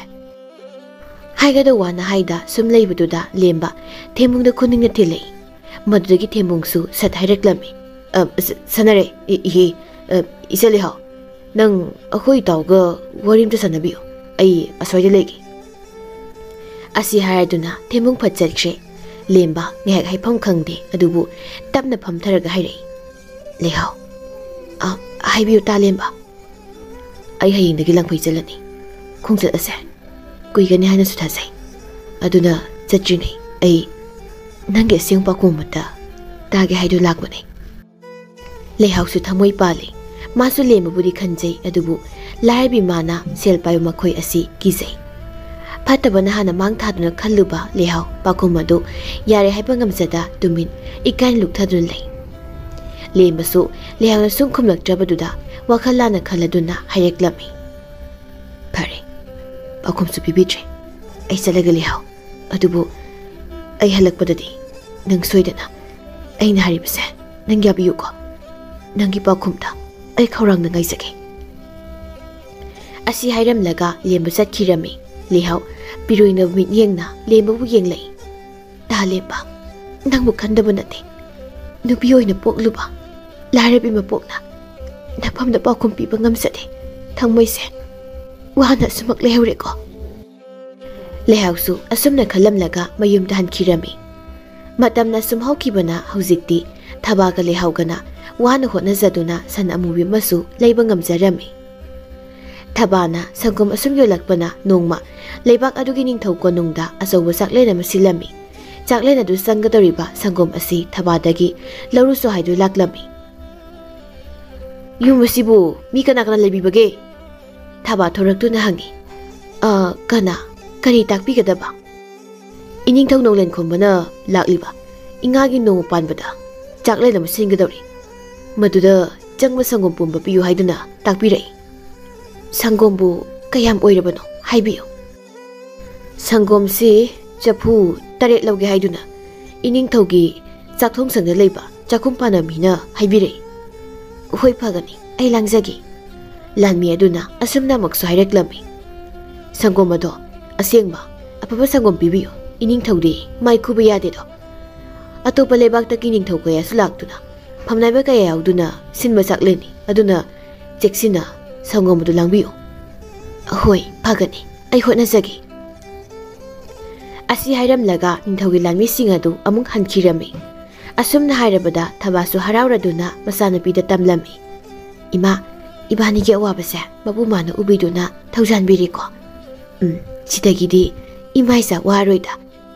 ꯍꯥꯏꯒꯗꯧ ꯋꯥꯅ ꯍꯥꯏꯗ ꯁꯨꯝ ꯂꯩꯕꯗꯨꯗ ꯂꯦꯝꯕ ꯊꯦꯝꯕꯨꯡꯗ ꯈꯨꯅꯤꯡꯅ ꯊꯤꯜꯂꯛꯏ꯫ ꯃꯗꯨꯗꯒꯤ ꯊꯦꯝꯕꯨꯡꯁꯨ ꯁꯠ ꯍꯥꯏꯔꯛꯂꯝꯃꯤ, "ꯑ, ꯁ-, ꯁꯥꯟꯅꯔꯦ, ꯏ-, ꯏꯍꯦ, ꯑ, ꯏꯆꯦ ꯂꯩꯍꯥꯎ, ꯅꯪ ꯑꯩꯈꯣꯏ ꯏꯇꯥꯎꯒ ꯋꯥꯔꯤ ꯑꯝꯇ ꯁꯥꯟꯅꯕꯤꯌꯨ, ꯑꯩ ꯑꯁ꯭ꯋꯥꯏꯗ ꯂꯩꯒꯦ꯫" ꯑꯁꯤ ꯍꯥꯏꯔꯗꯨꯅ ꯊꯦꯝꯕꯨꯡ ꯐꯠ ꯆꯠꯈ꯭ꯔꯦ꯫ ꯂꯦꯝꯕ ꯉꯥꯏꯍꯥꯛ ꯍꯥꯏꯐꯝ ꯈꯪꯗꯦ, ꯑꯗꯨꯕꯨ ꯇꯞꯅ ꯐꯝꯊꯔꯒ ꯍꯥꯏꯔꯛꯏ, "ꯂꯩꯍꯥꯎ, ꯑ, ꯍꯥꯏꯕꯤꯌꯨ ꯇꯥ ꯂꯦꯝꯕ꯫" "ꯑꯩ ꯍꯌꯦꯡꯗꯒꯤ ꯂꯪꯐꯩ ꯆꯠꯂꯅꯤ, ꯈꯣꯡꯆꯠ ꯑꯁꯦ ꯀꯨꯏꯒꯅꯤ ꯍꯥꯏꯅꯁꯨ ꯊꯥꯖꯩ꯫ ꯑꯗꯨꯅ ꯆꯠꯇ꯭ꯔꯤꯉꯩ ꯑꯩ ꯅꯪꯒꯤ ꯑꯁꯦꯡꯕ ꯄꯥꯎꯈꯨꯝ ꯑꯃꯇ ꯇꯥꯒꯦ ꯍꯥꯏꯗꯨ ꯂꯥꯛꯄꯅꯦ꯫ ꯂꯩꯍꯥꯎꯁꯨ ꯊꯃꯣꯏ ꯄꯥꯜꯂꯤ꯫ ꯃꯥꯁꯨ ꯂꯦꯝꯕꯕꯨꯗꯤ ꯈꯟꯖꯩ, ꯑꯗꯨꯕꯨ ꯂꯥꯏꯔꯕꯤ ꯃꯥꯅ ꯁꯦꯜ ꯄꯥꯏꯕ ꯃꯈꯣꯏ ꯑꯁꯤ ꯀꯤꯖꯩ꯫ ꯐꯠꯇꯕꯅ ꯍꯥꯟꯅ ꯃꯥꯡ ꯊꯥꯗꯨꯅ ꯈꯜꯂꯨꯕ ꯂꯩꯍꯥꯎ ꯄꯥꯎꯈꯨꯝ ꯑꯗꯨ ꯌꯥꯔꯦ ꯍꯥꯏꯕ ꯉꯝꯖꯗ ꯇꯨꯃꯤꯟ ꯏꯀꯥꯏꯅ ꯂꯨꯞꯊꯗꯨꯅ ꯂꯩ꯫ ꯂꯦꯝꯕꯁꯨ ꯂꯩꯍꯥꯎꯅ ꯁꯨꯝ ꯈꯨꯝꯂꯛꯇ꯭ꯔꯕꯗꯨꯗ ꯋꯥꯈꯜ ꯂꯥꯟꯅ ꯈꯜꯂꯗꯨꯅ ꯍꯥꯏꯔꯛꯂꯝꯃꯤ꯫ "ꯐꯔꯦ, ꯄꯥꯎꯈꯨꯝꯁꯨ ꯄꯤꯕꯤꯗ꯭ꯔꯦ꯫ ꯑꯩ ꯆꯠꯂꯒꯦ ꯂꯩꯍꯥꯎ꯫ ꯑꯗꯨꯕꯨ ꯑꯩ ꯍꯜꯂꯛꯄꯗꯗꯤ ꯅꯪ ꯁꯣꯏꯗꯅ ꯑꯩꯅ ꯍꯥꯏꯔꯤꯕꯁꯦ ꯅꯪ ꯌꯥꯕꯤꯌꯨꯀꯣ꯫ ꯅꯪꯒꯤ ꯄꯥꯎꯈꯨꯝꯗ ꯑꯩ ꯈꯧꯔꯥꯡꯅ ꯉꯥꯏꯖꯒꯦ"꯫ ꯑꯁꯤ ꯍꯥꯏꯔꯝꯂꯒ ꯂꯦꯝꯕ ꯆꯠꯈꯤꯔꯝꯃꯤ꯫ ꯂꯩꯍꯥꯎ ꯄꯤꯔꯣꯏꯅꯕ ꯃꯤꯠꯌꯦꯡꯅ ꯂꯦꯝꯕꯕꯨ ꯌꯦꯡꯂꯛꯏ꯫ "ꯇꯥ ꯂꯦꯝꯕ, ꯅꯪꯕꯨ ꯈꯟꯗꯕ ꯅꯠꯇꯦ꯫ ꯅꯨꯄꯤ ꯑꯣꯏꯅ ꯄꯣꯛꯂꯨꯕ ꯂꯥꯏꯔꯕꯤ ꯃꯄꯣꯛꯅ ꯅꯐꯝꯗ ꯄꯥꯎꯈꯨꯝ ꯄꯤꯕ ꯉꯝꯖꯗꯦ꯫ ꯊꯃꯣꯏꯁꯦ ꯋꯥꯅ ꯑꯁꯨꯃꯛ ꯂꯩꯍꯧꯔꯦꯀꯣ"꯫ ꯂꯩꯍꯥꯎꯁꯨ ꯑꯁꯨꯝꯅ ꯈꯜꯂꯝꯂꯒ ꯃꯌꯨꯝꯗ ꯍꯟꯈꯤꯔꯝꯃꯤ꯫ ꯃꯇꯝꯅ ꯁꯨꯝ ꯍꯧꯈꯤꯕꯅ ꯍꯧꯖꯤꯛꯇꯤ ꯊꯕꯥꯒ ꯂꯩꯍꯥꯎꯒꯅ ꯋꯥꯅ ꯍꯣꯠꯅꯖꯗꯨꯅ ꯁꯟ ꯑꯃꯨꯕꯤ ꯑꯃꯁꯨ ꯂꯩꯕ ꯉꯝꯖꯔꯝꯃꯤ꯫ ꯊꯕꯥꯅ ꯁꯪꯒꯣꯝ ꯑꯁꯨꯝ ꯌꯣꯜꯂꯛꯄꯅ ꯅꯣꯡꯃ ꯂꯩꯕꯥꯛ ꯑꯗꯨꯒꯤ ꯅꯤꯡꯊꯧ ꯀꯣꯅꯨꯡꯗ ꯑꯆꯧꯕ ꯆꯥꯛꯂꯦꯟ ꯑꯃ ꯁꯤꯜꯂꯝꯃꯤ꯫ ꯆꯥꯛꯂꯦꯟ ꯑꯗꯨ ꯆꯪꯒꯗꯧꯔꯤꯕ ꯁꯪꯒꯣꯝ ꯑꯁꯤ ꯊꯕꯥꯗꯒꯤ ꯂꯧꯔꯨꯁꯨ ꯍꯥꯏꯗꯨ ꯂꯥꯛꯂꯝꯃꯤ꯫ "ꯌꯨꯝ ꯑꯁꯤꯕꯨ ꯃꯤ ꯀꯅꯥ ꯀꯅꯥ ꯂꯩꯕꯤꯕꯒꯦ?" ꯊꯕꯥ ꯊꯣꯔꯛꯇꯨꯅ ꯍꯪꯉꯤ꯫ "ꯑ, ꯀꯅꯥ? ꯀꯔꯤ ꯇꯥꯛꯄꯤꯒꯗꯕ?" "ꯏꯅꯤꯡꯊꯧ ꯅꯣꯡꯂꯦꯟ ꯈꯣꯝꯕꯅ ꯂꯥꯛꯂꯤꯕ ꯏꯉꯥꯒꯤ ꯅꯣꯡꯃ ꯄꯥꯟꯕꯗ ꯆꯥꯛꯂꯦꯟ ꯑꯃ ꯁꯤꯟꯒꯗꯧꯔꯤ꯫ ꯃꯗꯨꯗ ꯆꯪꯕ ꯁꯪꯒꯣꯝ ꯄꯨꯝꯕ ꯄꯤꯌꯨ ꯍꯥꯏꯗꯨꯅ ꯇꯥꯛꯄꯤꯔꯛꯏ"꯫ "ꯁꯪꯒꯣꯝꯕꯨ ꯀꯌꯥꯝ ꯑꯣꯏꯔꯕꯅꯣ ꯍꯥꯏꯕꯤꯌꯨ"꯫ "ꯁꯪꯒꯣꯝꯁꯤ ꯆꯐꯨ ꯇꯔꯦꯠ ꯂꯧꯒꯦ ꯍꯥꯏꯗꯨꯅ ꯏꯅꯤꯡꯊꯧꯒꯤ ꯆꯥꯛꯊꯣꯡꯁꯪꯗ ꯂꯩꯕ ꯆꯥꯛꯈꯨꯝ ꯄꯥꯟꯕ ꯃꯤꯅ ꯍꯥꯏꯕꯤꯔꯛꯏ"꯫ "ꯍꯣꯏ, ꯐꯒꯅꯤ, ꯑꯩ ꯂꯥꯡꯖꯒꯦ"꯫ ꯂꯥꯟꯃꯤ ꯑꯗꯨꯅ ꯑꯁꯨꯝꯅ ꯑꯃꯨꯛꯁꯨ ꯍꯥꯏꯔꯛꯂꯝꯃꯤ꯫ "ꯁꯪꯒꯣꯝ ꯑꯗꯣ ꯑꯁꯦꯡꯕ ꯑꯐꯕ ꯁꯪꯒꯣꯝ ꯄꯤꯕꯤꯌꯨ꯫ ꯏꯅꯤꯡꯊꯧꯗꯤ ꯃꯥꯏ ꯈꯨꯕ ꯌꯥꯗꯦꯗꯣ꯫ ꯑꯇꯣꯞꯄ ꯂꯩꯕꯥꯛꯇꯒꯤ ꯅꯤꯡꯊꯧ ꯀꯌꯥꯁꯨ ꯂꯥꯛꯇꯨꯅ ꯐꯝꯅꯥꯏꯕ ꯀꯌꯥ ꯌꯥꯎꯗꯨꯅ ꯁꯤꯟꯕ ꯆꯥꯛꯂꯦꯟꯅꯤ꯫ ꯑꯗꯨꯅ ꯆꯦꯛꯁꯤꯟꯅ ꯁꯪꯒꯣꯝ ꯑꯗꯨ ꯂꯥꯡꯕꯤꯌꯨ"꯫ "ꯍꯣꯏ, ꯐꯒꯅꯤ, ꯑꯩ ꯍꯣꯠꯅꯖꯒꯦ"꯫ ꯑꯁꯤ ꯍꯥꯏꯔꯝꯂꯒ ꯅꯤꯡꯊꯧꯒꯤ ꯂꯥꯟꯃꯤꯁꯤꯡ ꯑꯗꯨ ꯑꯃꯨꯛ ꯍꯟꯈꯤꯔꯝꯃꯤ꯫ ꯑꯁꯨꯝꯅ ꯍꯥꯏꯔꯕꯗ ꯊꯕꯥꯁꯨ ꯍꯔꯥꯎꯔꯗꯨꯅ ꯃꯆꯥꯅꯨꯄꯤꯗ ꯇꯝꯂꯝꯃꯤ꯫ "ꯏꯃꯥ, ꯏꯕꯥꯅꯤꯒꯤ ꯑꯋꯥꯕꯁꯦ ꯃꯄꯨ ꯃꯥꯅ ꯎꯕꯤꯗꯨꯅ ꯊꯧꯖꯥꯟꯕꯤꯔꯦꯀꯣ"꯫ "ꯎꯝ, ꯁꯤꯗꯒꯤꯗꯤ ꯏꯃꯥ ꯏꯆꯥ ꯋꯥꯔꯣꯏꯗ꯫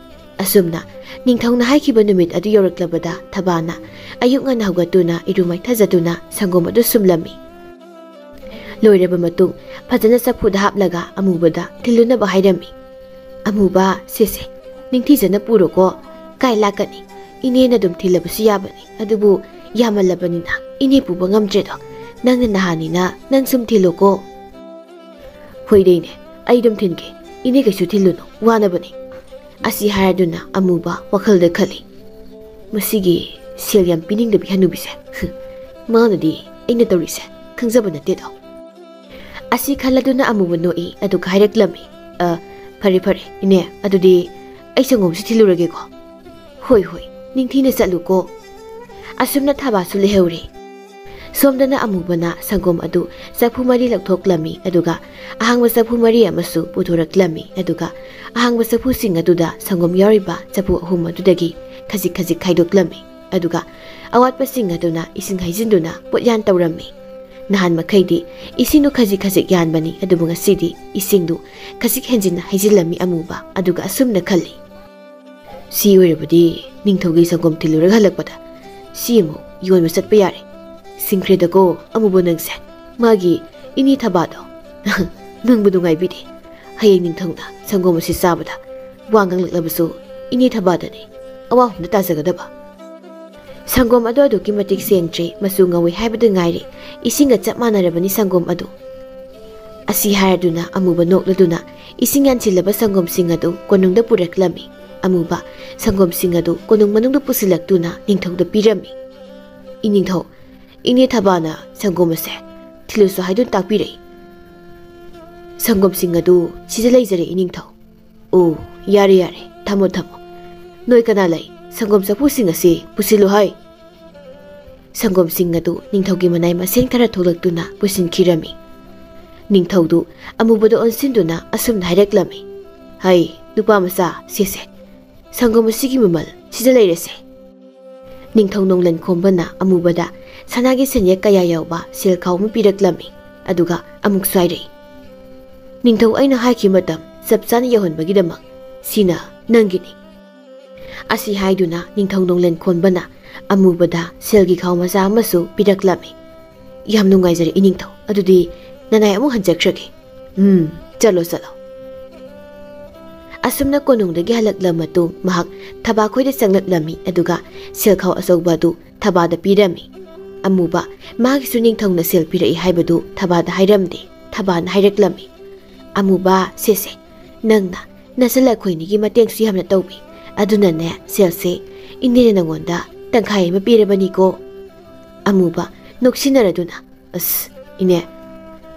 ꯑꯁꯨꯝꯅ ꯅꯤꯡꯊꯧꯅ ꯍꯥꯏꯈꯤꯕ ꯅꯨꯃꯤꯠ ꯑꯗꯨ ꯌꯧꯔꯛꯂꯕꯗ ꯊꯕꯥꯅ ꯑꯌꯨꯛ ꯉꯟꯅ ꯍꯧꯒꯠꯇꯨꯅ ꯏꯔꯨ ꯃꯥꯏꯊꯖꯗꯨꯅ ꯁꯪꯒꯣꯝ ꯑꯗꯨ ꯁꯨꯝꯂꯝꯃꯤ꯫ ꯂꯣꯏꯔꯕ ꯃꯇꯨꯡ ꯐꯖꯅ ꯆꯐꯨꯗ ꯍꯥꯞꯂꯒ ꯑꯃꯨꯕꯗ ꯊꯤꯜꯂꯨꯅꯕ ꯍꯥꯏꯔꯝꯃꯤ꯫ "ꯑꯃꯨꯕ, ꯁꯦꯁꯦ, ꯅꯤꯡꯊꯤꯖꯅ ꯄꯨꯔꯣꯀꯣ꯫ ꯀꯥꯏ ꯂꯥꯛꯀꯅꯤ? ꯏꯅꯦꯅ ꯑꯗꯨꯝ ꯊꯤꯜꯂꯕꯁꯨ ꯌꯥꯕꯅꯤ꯫ ꯑꯗꯨꯕꯨ ꯌꯥꯝꯃꯜꯂꯕꯅꯤꯅ ꯏꯅꯦ ꯄꯨꯕ ꯉꯝꯗ꯭ꯔꯦꯗꯣ꯫ ꯅꯪꯅ ꯅꯍꯥꯟꯅꯤꯅ ꯅꯪ ꯁꯨꯝ ꯊꯤꯜꯂꯣꯀꯣ꯫" "ꯍꯣꯏꯗꯩꯅꯦ, ꯑꯩ ꯑꯗꯨꯝ ꯊꯤꯟꯒꯦ꯫ ꯏꯅꯦ ꯀꯩꯁꯨ ꯊꯤꯜꯂꯨꯅꯨ, ꯋꯥꯅꯕꯅꯤ꯫" ꯑꯁꯤ ꯍꯥꯏꯔꯗꯨꯅ ꯑꯃꯨꯕ ꯋꯥꯈꯜꯗ ꯈꯜꯂꯤ, "ꯃꯁꯤꯒꯤ ꯁꯦꯜ ꯌꯥꯝ ꯄꯤꯅꯤꯡꯗꯕꯤ ꯍꯅꯨꯕꯤꯁꯦ꯫ ꯃꯥꯅꯗꯤ ꯑꯩꯅ ꯇꯧꯔꯤꯁꯦ ꯈꯪꯖꯕ ꯅꯠꯇꯦꯗꯣ꯫" ꯑꯁꯤ ꯈꯜꯂꯗꯨꯅ ꯑꯃꯨꯕ ꯅꯣꯛꯏ, ꯑꯗꯨꯒ ꯍꯥꯏꯔꯛꯂꯝꯃꯤ, "ꯑ, ꯐꯔꯦ ꯐꯔꯦ ꯏꯅꯦ, ꯑꯗꯨꯗꯤ ꯑꯩ ꯁꯪꯒꯣꯝꯁꯤ ꯊꯤꯜꯂꯨꯔꯒꯦꯀꯣ꯫" "ꯍꯣꯏ ꯍꯣꯏ, ꯅꯤꯡꯊꯤꯅ ꯆꯠꯂꯨꯀꯣ꯫" ꯑꯁꯨꯝꯅ ꯊꯕꯥꯁꯨ ꯂꯩꯍꯧꯔꯦ꯫ ꯁꯣꯝꯗꯅ ꯑꯃꯨꯕꯅ ꯁꯪꯒꯣꯝ ꯑꯗꯨ ꯆꯐꯨ ꯃꯔꯤ ꯂꯧꯊꯣꯛꯂꯝꯃꯤ, ꯑꯗꯨꯒ ꯑꯍꯥꯡꯕ ꯆꯐꯨ ꯃꯔꯤ ꯑꯃꯁꯨ ꯄꯨꯊꯣꯔꯛꯂꯝꯃꯤ, ꯑꯗꯨꯒ ꯑꯍꯥꯡꯕ ꯆꯐꯨꯁꯤꯡ ꯑꯗꯨꯗ ꯁꯪꯒꯣꯝ ꯌꯥꯎꯔꯤꯕ ꯆꯐꯨ ꯑꯍꯨꯝ ꯑꯗꯨꯗꯒꯤ ꯈꯖꯤꯛ ꯈꯖꯤꯛ ꯈꯥꯏꯗꯣꯛꯂꯝꯃꯤ, ꯑꯗꯨꯒ ꯑꯋꯥꯠꯄꯁꯤꯡ ꯑꯗꯨꯅ ꯏꯁꯤꯡ ꯍꯩꯖꯤꯟꯗꯨꯅ ꯄꯣꯠꯌꯥꯟ ꯇꯧꯔꯝꯃꯤ꯫ ꯅꯍꯥꯟ ꯃꯈꯩꯗꯤ ꯏꯁꯤꯡꯗꯨ ꯈꯖꯤꯛ ꯈꯖꯤꯛ ꯌꯥꯟꯕꯅꯤ, ꯑꯗꯨꯕꯨ ꯉꯁꯤꯗꯤ ꯏꯁꯤꯡꯗꯨ ꯈꯖꯤꯛ ꯍꯦꯟꯖꯤꯟꯅ ꯍꯩꯖꯤꯜꯂꯝꯃꯤ ꯑꯃꯨꯕ, ꯑꯗꯨꯒ ꯑꯁꯨꯝꯅ ꯈꯜꯂꯤ, "ꯁꯤ ꯑꯣꯏꯔꯕꯗꯤ ꯅꯤꯡꯊꯧꯒꯤ ꯁꯪꯒꯣꯝ ꯊꯤꯜꯂꯨꯔꯒ ꯍꯜꯂꯛꯄꯗ ꯁꯤ ꯑꯃꯨꯛ ꯌꯣꯟꯕ ꯆꯠꯄ ꯌꯥꯔꯦ꯫ ꯁꯤꯡꯈ꯭ꯔꯦꯗꯀꯣ ꯑꯃꯨꯕ ꯅꯪꯁꯦ, ꯃꯥꯒꯤ ꯏꯅꯦ ꯊꯕꯥꯗꯣ꯫ ꯅꯨꯡꯕꯨ ꯅꯨꯡꯉꯥꯏꯕꯤꯗꯦ꯫ ꯍꯌꯦꯡ ꯅꯤꯡꯊꯧꯅ ꯁꯪꯒꯣꯝ ꯑꯁꯤ ꯆꯥꯕꯗ ꯋꯥ ꯉꯥꯡꯂꯛꯂꯕꯁꯨ ꯏꯅꯦ ꯊꯕꯥꯗꯅꯤ ꯑꯋꯥꯐꯝꯗ ꯇꯥꯖꯒꯗꯕ꯫" ꯁꯪꯒꯣꯝ ꯑꯗꯨ ꯑꯗꯨꯛꯀꯤ ꯃꯇꯤꯛ ꯁꯦꯡꯗ꯭ꯔꯦ, ꯃꯆꯨ ꯉꯧꯏ ꯍꯥꯏꯕꯗ ꯉꯥꯏꯔꯦ, ꯏꯁꯤꯡꯒ ꯆꯞ ꯃꯥꯟꯅꯔꯕꯅꯤ ꯁꯪꯒꯣꯝ ꯑꯗꯨ꯫ ꯑꯁꯤ ꯍꯥꯏꯔꯗꯨꯅ ꯑꯃꯨꯕ ꯅꯣꯛꯂꯗꯨꯅ ꯏꯁꯤꯡ ꯌꯥꯟꯁꯤꯜꯂꯕ ꯁꯪꯒꯣꯝꯁꯤꯡ ꯑꯗꯨ ꯀꯣꯅꯨꯡꯗ ꯄꯨꯔꯛꯂꯝꯃꯤ꯫ ꯑꯃꯨꯕ ꯁꯪꯒꯣꯝꯁꯤꯡ ꯑꯗꯨ ꯀꯣꯅꯨꯡ ꯃꯅꯨꯡꯗ ꯄꯨꯁꯤꯜꯂꯛꯇꯨꯅ ꯅꯤꯡꯊꯧꯗ ꯄꯤꯔꯝꯃꯤ꯫ "ꯏꯅꯤꯡꯊꯧ, ꯏꯅꯦ ꯊꯕꯥꯅ ꯁꯪꯒꯣꯝ ꯑꯁꯦ ꯊꯤꯜꯂꯨꯁꯨ ꯍꯥꯏꯗꯨꯅ ꯇꯥꯛꯄꯤꯔꯛꯏ꯫ ꯁꯪꯒꯣꯝꯁꯤꯡ ꯑꯗꯨ ꯁꯤꯗ ꯂꯩꯖꯔꯦ ꯏꯅꯤꯡꯊꯧ꯫" "ꯑꯣ, ꯌꯥꯔꯦ ꯌꯥꯔꯦ, ꯊꯝꯃꯣ ꯊꯝꯃꯣ꯫ ꯅꯣꯏ ꯀꯅꯥ ꯂꯩ? ꯁꯪꯒꯣꯝ ꯆꯐꯨꯁꯤꯡ ꯑꯁꯤ ꯄꯨꯁꯤꯜꯂꯨ ꯍꯥꯏ꯫" ꯁꯪꯒꯣꯝꯁꯤꯡ ꯑꯗꯨ ꯅꯤꯡꯊꯧꯒꯤ ꯃꯅꯥꯏ ꯃꯁꯤꯡ ꯊꯔ ꯊꯣꯛꯂꯛꯇꯨꯅ ꯄꯨꯁꯤꯟꯈꯤꯔꯝꯃꯤ꯫ ꯅꯤꯡꯊꯧꯗꯨ ꯑꯃꯨꯕꯗ ꯑꯣꯟꯁꯤꯟꯗꯨꯅ ꯑꯁꯨꯝꯅ ꯍꯥꯏꯔꯛꯂꯝꯃꯤ, "ꯍꯩ, ꯅꯨꯄꯥ ꯃꯆꯥ, ꯁꯦꯁꯦ, ꯁꯪꯒꯣꯝ ꯑꯁꯤꯒꯤ ꯃꯃꯜ ꯁꯤꯗ ꯂꯩꯔꯦꯁꯦ꯫" ꯅꯤꯡꯊꯧ ꯅꯣꯡꯂꯟ ꯈꯣꯝꯕꯅ ꯑꯃꯨꯕꯗ ꯁꯅꯥꯒꯤ ꯁꯦꯟꯌꯦꯛ ꯀꯌꯥ ꯌꯥꯎꯕ ꯁꯦꯜꯈꯥꯎ ꯑꯃ ꯄꯤꯔꯛꯂꯝꯃꯤ, ꯑꯗꯨꯒ ꯑꯃꯨꯛꯁꯨ ꯍꯥꯏꯔꯛꯏ, "ꯅꯤꯡꯊꯧ ꯑꯩꯅ ꯍꯥꯏꯈꯤꯕ ꯃꯇꯝ ꯆꯞ ꯆꯥꯅ ꯌꯧꯍꯟꯕꯒꯤꯗꯃꯛ ꯁꯤꯅ ꯅꯪꯒꯤꯅꯤ꯫ ꯑꯁꯤ ꯍꯥꯏꯗꯨꯅ ꯅꯤꯡꯊꯧ ꯅꯣꯡꯂꯦꯟ ꯈꯣꯟꯕꯅ ꯑꯃꯨꯕꯗ ꯁꯦꯜꯒꯤ ꯈꯥꯎ ꯃꯆꯥ ꯑꯃꯁꯨ ꯄꯤꯔꯛꯂꯝꯃꯤ꯫ "ꯌꯥꯝ ꯅꯨꯡꯉꯥꯏꯖꯔꯦ ꯏꯅꯤꯡꯊꯧ, ꯑꯗꯨꯗꯤ ꯅꯅꯥꯏ ꯑꯃꯨꯛ ꯍꯟꯖꯈ꯭ꯔꯒꯦ꯫ ꯎꯝ, ꯆꯠꯂꯣ ꯆꯠꯂꯣ"꯫ ꯑꯁꯨꯝꯅ ꯀꯣꯅꯨꯡꯗꯒꯤ ꯍꯜꯂꯛꯂ ꯃꯇꯨꯡ ꯃꯍꯥꯛ ꯊꯕꯥꯈꯣꯏꯗ ꯆꯪꯂꯛꯂꯝꯃꯤ, ꯑꯗꯨꯒ ꯁꯦꯜꯈꯥꯎ ꯑꯆꯧꯕ ꯑꯗꯨ ꯊꯕꯥꯗ ꯄꯤꯔꯝꯃꯤ꯫ ꯑꯃꯨꯕ, ꯃꯥꯒꯤꯁꯨ ꯅꯤꯡꯊꯧꯅ ꯁꯦꯜ ꯄꯤꯔꯛꯏ ꯍꯥꯏꯕꯗꯨ ꯊꯕꯥꯗ ꯍꯥꯏꯔꯝꯗꯦ꯫ ꯊꯕꯥꯅ ꯍꯥꯏꯔꯛꯂꯝꯃꯤ, "ꯑꯃꯨꯕ, ꯁꯦꯁꯦ, ꯅꯪꯅ ꯅꯆꯜ ꯑꯩꯈꯣꯏꯅꯤꯒꯤ ꯃꯇꯦꯡꯁꯨ ꯌꯥꯝꯅ ꯇꯧꯕꯤ꯫ ꯑꯗꯨꯅꯅꯦ, ꯁꯦꯜꯁꯦ ꯏꯅꯦꯅ ꯅꯪꯉꯣꯟꯗ ꯇꯪꯈꯥꯏ ꯑꯃ ꯄꯤꯔꯕꯅꯤꯀꯣ"꯫ ꯑꯃꯨꯕ, ꯅꯣꯛꯁꯤꯟꯅꯔꯗꯨꯅ, "ꯑꯁ, ꯏꯅꯦ,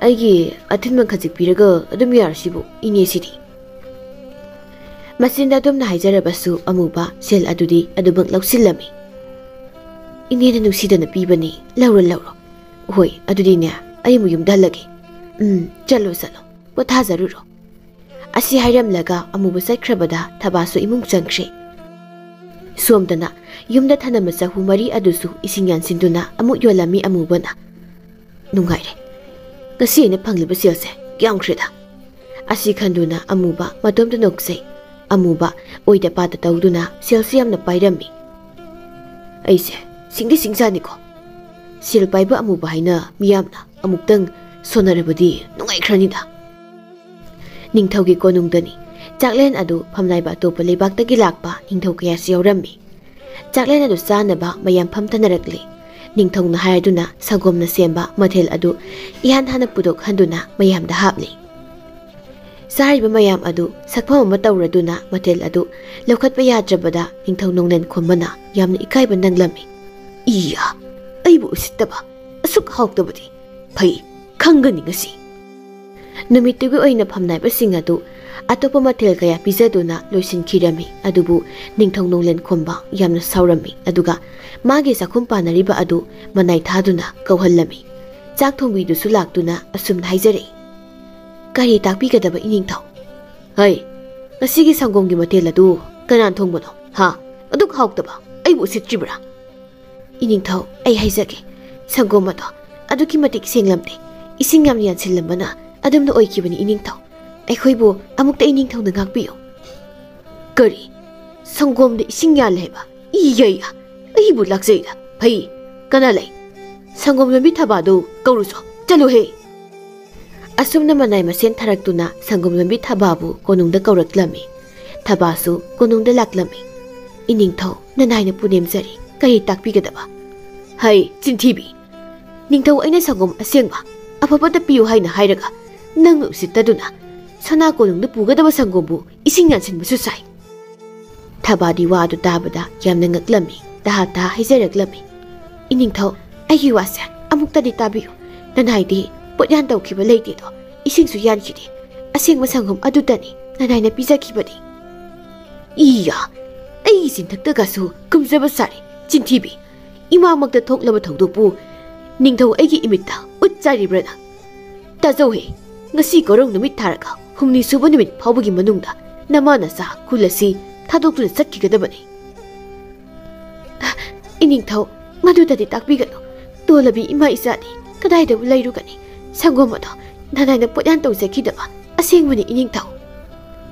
ꯑꯩꯒꯤ ꯑꯊꯤꯟꯕ ꯈꯖꯤꯛ ꯄꯤꯔꯒ ꯑꯗꯨꯝ ꯌꯥꯔꯁꯤꯕꯨ ꯏꯅꯦꯁꯤꯗꯤ"꯫ ꯃꯆꯤꯟꯗ ꯑꯗꯨꯝꯅ ꯍꯥꯏꯖꯔꯕꯁꯨ ꯑꯃꯨꯕ ꯁꯦꯜ ꯑꯗꯨꯗꯤ ꯑꯗꯨꯃꯛ ꯂꯧꯁꯤꯜꯂꯝꯃꯤ꯫ "ꯏꯅꯦꯅ ꯅꯨꯡꯁꯤꯗꯅ ꯄꯤꯕꯅꯤ, ꯂꯧꯔꯣ, ꯂꯧꯔꯣ꯫ ꯍꯣꯏ, ꯑꯗꯨꯗꯤꯅꯦ, ꯑꯩ ꯑꯃꯨꯛ ꯌꯨꯝꯗ ꯍꯜꯂꯒꯦ꯫ ꯎꯝ, ꯆꯠꯂꯣ, ꯆꯠꯂꯣ, ꯄꯣꯊꯥꯖꯔꯨꯔꯣ"꯫ ꯑꯁꯤ ꯍꯥꯏꯔꯝꯂꯒ ꯑꯃꯨꯕ ꯆꯠꯈ꯭ꯔꯕꯗ ꯊꯕꯥꯁꯨ ꯏꯃꯨꯡ ꯆꯪꯈ꯭ꯔꯦ꯫ ꯁꯣꯝꯗꯅ ꯌꯨꯝꯗ ꯊꯅꯝꯕ ꯆꯍꯨ ꯃꯔꯤ ꯑꯗꯨꯁꯨ ꯏꯁꯤꯡ ꯌꯥꯟꯁꯤꯟꯗꯨꯅ ꯑꯃꯨꯛ ꯌꯣꯜꯂꯝꯃꯤ ꯑꯃꯨꯕꯅ꯫ "ꯅꯨꯡꯉꯥꯏꯔꯦ, ꯉꯁꯤ ꯑꯩꯅ ꯐꯪꯂꯤꯕ ꯁꯦꯜꯁꯦ ꯌꯥꯝꯈ꯭ꯔꯦꯗ"꯫ ꯑꯁꯤ ꯈꯟꯗꯨꯅ ꯑꯃꯨꯕ ꯃꯇꯣꯝꯇ ꯅꯣꯛꯆꯩ꯫ ꯑꯃꯨꯕ ꯑꯣꯏꯗ ꯄꯥꯗ ꯇꯧꯗꯨꯅ ꯁꯦꯜꯁꯨ ꯌꯥꯝꯅ ꯄꯥꯏꯔꯝꯃꯤ꯫ "ꯑꯩꯁꯦ ꯁꯤꯡꯗꯤ ꯁꯤꯡꯖꯥꯅꯤꯀꯣ꯫ ꯁꯦꯜ ꯄꯥꯏꯕ ꯑꯃꯨꯕ ꯍꯥꯏꯅ ꯃꯤꯌꯥꯝꯅ ꯑꯃꯨꯛꯇꯪ ꯁꯣꯟꯅꯔꯕꯗꯤ ꯅꯨꯡꯉꯥꯏꯈ꯭ꯔꯅꯤꯗ"꯫ ꯅꯤꯡꯊꯧꯒꯤ ꯀꯣꯅꯨꯡꯗꯅꯤ꯫ ꯆꯥꯛꯂꯦꯟ ꯑꯗꯨ ꯐꯝꯅꯥꯏꯕ ꯑꯇꯣꯞꯄ ꯂꯩꯕꯥꯛꯇꯒꯤ ꯂꯥꯛꯄ ꯅꯤꯡꯊꯧ ꯀꯌꯥꯁꯨ ꯌꯥꯎꯔꯝꯃꯤ꯫ ꯆꯥꯛꯂꯦꯟ ꯑꯗꯨ ꯆꯥꯅꯕ ꯃꯌꯥꯝ ꯐꯝꯊꯅꯔꯛꯂꯤ꯫ ꯅꯤꯡꯊꯧꯅ ꯍꯥꯏꯔꯗꯨꯅ ꯁꯪꯒꯣꯝꯅ ꯁꯦꯝꯕ ꯃꯊꯦꯜ ꯑꯗꯨ ꯏꯍꯥꯟ ꯍꯥꯟꯅ ꯄꯨꯊꯣꯛꯍꯟꯗꯨꯅ ꯃꯌꯥꯝꯗ ꯍꯥꯞꯂꯤ꯫ ꯆꯥꯔꯤꯕ ꯃꯌꯥꯝ ꯑꯗꯨ ꯁꯛꯐꯝ ꯑꯃ ꯇꯧꯔꯗꯨꯅ ꯃꯊꯦꯜ ꯑꯗꯨ ꯂꯧꯈꯠꯄ ꯌꯥꯗ꯭ꯔꯕꯗ ꯅꯤꯡꯊꯧ ꯅꯣꯡꯂꯦꯟ ꯈꯣꯝꯕꯅ ꯌꯥꯝꯅ ꯏꯀꯥꯏꯕ ꯅꯪꯂꯝꯃꯤ꯫ "ꯏꯌꯥ, ꯑꯩꯕꯨ ꯎꯁꯤꯠꯇꯕ, ꯑꯁꯨꯛ ꯍꯥꯎꯇꯕꯗꯤ꯫ ꯐꯩ, ꯈꯪꯒꯅꯤ ꯉꯁꯤ"꯫ ꯅꯨꯃꯤꯠꯇꯨꯒꯤ ꯑꯣꯏꯅ ꯐꯝꯅꯥꯏꯕꯁꯤꯡ ꯑꯗꯨ ꯑꯇꯣꯞꯄ ꯃꯊꯦꯜ ꯀꯌꯥ ꯄꯤꯖꯗꯨꯅ ꯂꯣꯏꯁꯤꯟꯈꯤꯔꯝꯃꯤ꯫ ꯑꯗꯨꯕꯨ ꯅꯤꯡꯊꯧ ꯅꯣꯡꯂꯦꯟ ꯈꯣꯝꯕ ꯌꯥꯝꯅ ꯁꯥꯎꯔꯝꯃꯤ, ꯑꯗꯨꯒ ꯃꯥꯒꯤ ꯆꯥꯛꯈꯨꯝ ꯄꯥꯟꯅꯔꯤꯕ ꯑꯗꯨ ꯃꯅꯥꯏ ꯊꯥꯗꯨꯅ ꯀꯧꯍꯜꯂꯝꯃꯤ꯫ ꯆꯥꯛ ꯊꯣꯡꯕꯤꯗꯨꯁꯨ ꯂꯥꯛꯇꯨꯅ ꯑꯁꯨꯝꯅ ꯍꯥꯏꯖꯔꯛꯏ, "ꯀꯔꯤ ꯇꯥꯛꯄꯤꯒꯗꯕ ꯏꯅꯤꯡꯊꯧ? ꯍꯩ, ꯉꯁꯤꯒꯤ ꯁꯪꯒꯣꯝꯒꯤ ꯃꯊꯦꯜ ꯑꯗꯨ ꯀꯅꯥꯅ ꯊꯣꯡꯕꯅꯣ? ꯍꯥ? ꯑꯗꯨꯛ ꯍꯥꯎꯇꯕ, ꯑꯩꯕꯨ ꯎꯁꯤꯠꯇ꯭ꯔꯤꯕ꯭ꯔꯥ?" "ꯏꯅꯤꯡꯊꯧ, ꯑꯩ ꯍꯥꯏꯖꯒꯦ, ꯁꯪꯒꯣꯝ ꯑꯗꯣ ꯑꯗꯨꯛꯀꯤ ꯃꯇꯤꯛ ꯁꯦꯡꯂꯝꯗꯦ꯫ ꯏꯁꯤꯡ ꯌꯥꯝꯅ ꯌꯥꯟꯁꯤꯜꯂꯝꯕꯅ ꯑꯗꯨꯝꯅ ꯑꯣꯏꯈꯤꯕꯅꯤ ꯏꯅꯤꯡꯊꯧ꯫ ꯑꯩꯈꯣꯏꯕꯨ ꯑꯃꯨꯛꯇ ꯏꯅꯤꯡꯊꯧꯅ ꯉꯥꯛꯄꯤꯌꯨ꯫ ꯀꯔꯤ? ꯁꯪꯒꯣꯝꯗ ꯏꯁꯤꯡ ꯌꯥꯜꯂꯦ ꯍꯥꯏꯕ? ꯏꯌꯩ! ꯑꯩꯕꯨ ꯂꯥꯛꯆꯩꯗ꯫ ꯐꯩ, ꯀꯅꯥ ꯂꯩ? ꯁꯪꯒꯣꯝ ꯌꯣꯟꯕꯤ ꯊꯕꯥꯗꯨ ꯀꯧꯔꯨꯆꯣ꯫ ꯆꯠꯂꯨꯍꯦ! ꯑꯁꯨꯝꯅ ꯃꯅꯥꯏ ꯃꯁꯦꯟ ꯊꯥꯔꯛꯇꯨꯅ ꯁꯪꯒꯣꯝ ꯌꯣꯟꯕꯤ ꯊꯕꯥꯕꯨ ꯀꯣꯅꯨꯡꯗ ꯀꯧꯔꯛꯂꯝꯃꯤ꯫ ꯊꯕꯥꯁꯨ ꯀꯣꯅꯨꯡꯗ ꯂꯥꯛꯂꯝꯃꯤ꯫ "ꯏꯅꯤꯡꯊꯧ, ꯅꯅꯥꯏꯅ ꯄꯨꯅꯦꯝꯖꯔꯤ꯫ ꯀꯔꯤ ꯇꯥꯛꯄꯤꯒꯗꯕ?" "ꯍꯩ, ꯆꯤꯟꯊꯤꯕꯤ! ꯅꯤꯡꯊꯧ, ꯑꯩꯅ ꯁꯪꯒꯣꯝ ꯑꯁꯦꯡꯕ ꯑꯐꯕꯇ ꯄꯤꯌꯨ ꯍꯥꯏꯅ ꯍꯥꯏꯔꯒ ꯅꯪꯅ ꯎꯁꯤꯠꯇꯗꯨꯅ ꯁꯅꯥ ꯀꯣꯅꯨꯡꯗ ꯄꯨꯒꯗꯕ ꯁꯪꯒꯣꯝꯕꯨ ꯏꯁꯤꯡ ꯌꯥꯟꯁꯤꯟꯕꯁꯨ ꯁꯥꯏ!" ꯊꯕꯥꯗꯤ ꯋꯥꯗꯨ ꯇꯥꯕꯗ ꯌꯥꯝꯅ ꯉꯛꯂꯝꯃꯤ꯫ ꯇꯍꯥ ꯇꯍꯥ ꯍꯥꯏꯖꯔꯛꯂꯝꯃꯤ꯫ "ꯏꯅꯤꯡꯊꯧ, ꯑꯩꯒꯤ ꯋꯥꯁꯦ ꯑꯃꯨꯛꯇꯗꯤ ꯇꯥꯕꯤꯌꯨ꯫ ꯅꯅꯥꯏꯗꯤ ꯄꯣꯠꯌꯥꯟ ꯇꯧꯈꯤꯕ ꯂꯩꯇꯦꯗꯣ, ꯏꯁꯤꯡꯁꯨ ꯌꯥꯟꯈꯤꯗꯦ꯫ ꯑꯁꯦꯡꯕ ꯁꯪꯒꯣꯝ ꯑꯗꯨꯇꯅꯤ ꯅꯅꯥꯏꯅ ꯄꯤꯖꯈꯤꯕꯗꯤ꯫" "ꯏꯌꯥ! ꯑꯩꯒꯤ ꯆꯤꯟꯊꯛꯇꯒꯁꯨ ꯈꯨꯝꯖꯕ ꯁꯥꯔꯤ, ꯆꯤꯟꯊꯤꯕꯤ! ꯏꯃꯥꯃꯛꯇ ꯊꯣꯛꯂꯕ ꯊꯧꯗꯣꯛꯄꯨ ꯅꯤꯡꯊꯧ ꯑꯩꯒꯤ ꯏꯃꯤꯠꯇ ꯎꯠ ꯆꯥꯏꯔꯤꯕ꯭ꯔꯥ ꯅꯪ? ꯇꯥꯖꯧꯍꯦ! ꯉꯁꯤ ꯀꯣꯔꯧ ꯅꯨꯃꯤꯠ ꯊꯥꯔꯒ ꯍꯨꯝꯅꯤ ꯁꯨꯕ ꯅꯨꯃꯤꯠ ꯐꯥꯎꯕꯒꯤ ꯃꯅꯨꯡꯗ ꯅꯃꯥ ꯅꯆꯥ ꯈꯨꯜ ꯑꯁꯤ ꯊꯥꯗꯣꯛꯇꯨꯅ ꯆꯠꯈꯤꯒꯗꯕꯅꯤ꯫" "ꯏꯅꯤꯡꯊꯧ, ꯃꯗꯨꯗꯗꯤ ꯇꯥꯛꯄꯤꯒꯅꯨ꯫ ꯇꯣꯜꯂꯕꯤ ꯏꯃꯥ ꯏꯆꯥꯗꯤ ꯀꯗꯥꯏꯗꯕꯨ ꯂꯩꯔꯨꯒꯅꯤ? ꯁꯪꯒꯣꯝ ꯑꯗꯣ ꯅꯅꯥꯏꯅ ꯄꯣꯠꯌꯥꯟ ꯇꯧꯖꯈꯤꯗꯕ ꯑꯁꯦꯡꯕꯅꯤ, ꯏꯅꯤꯡꯊꯧ꯫"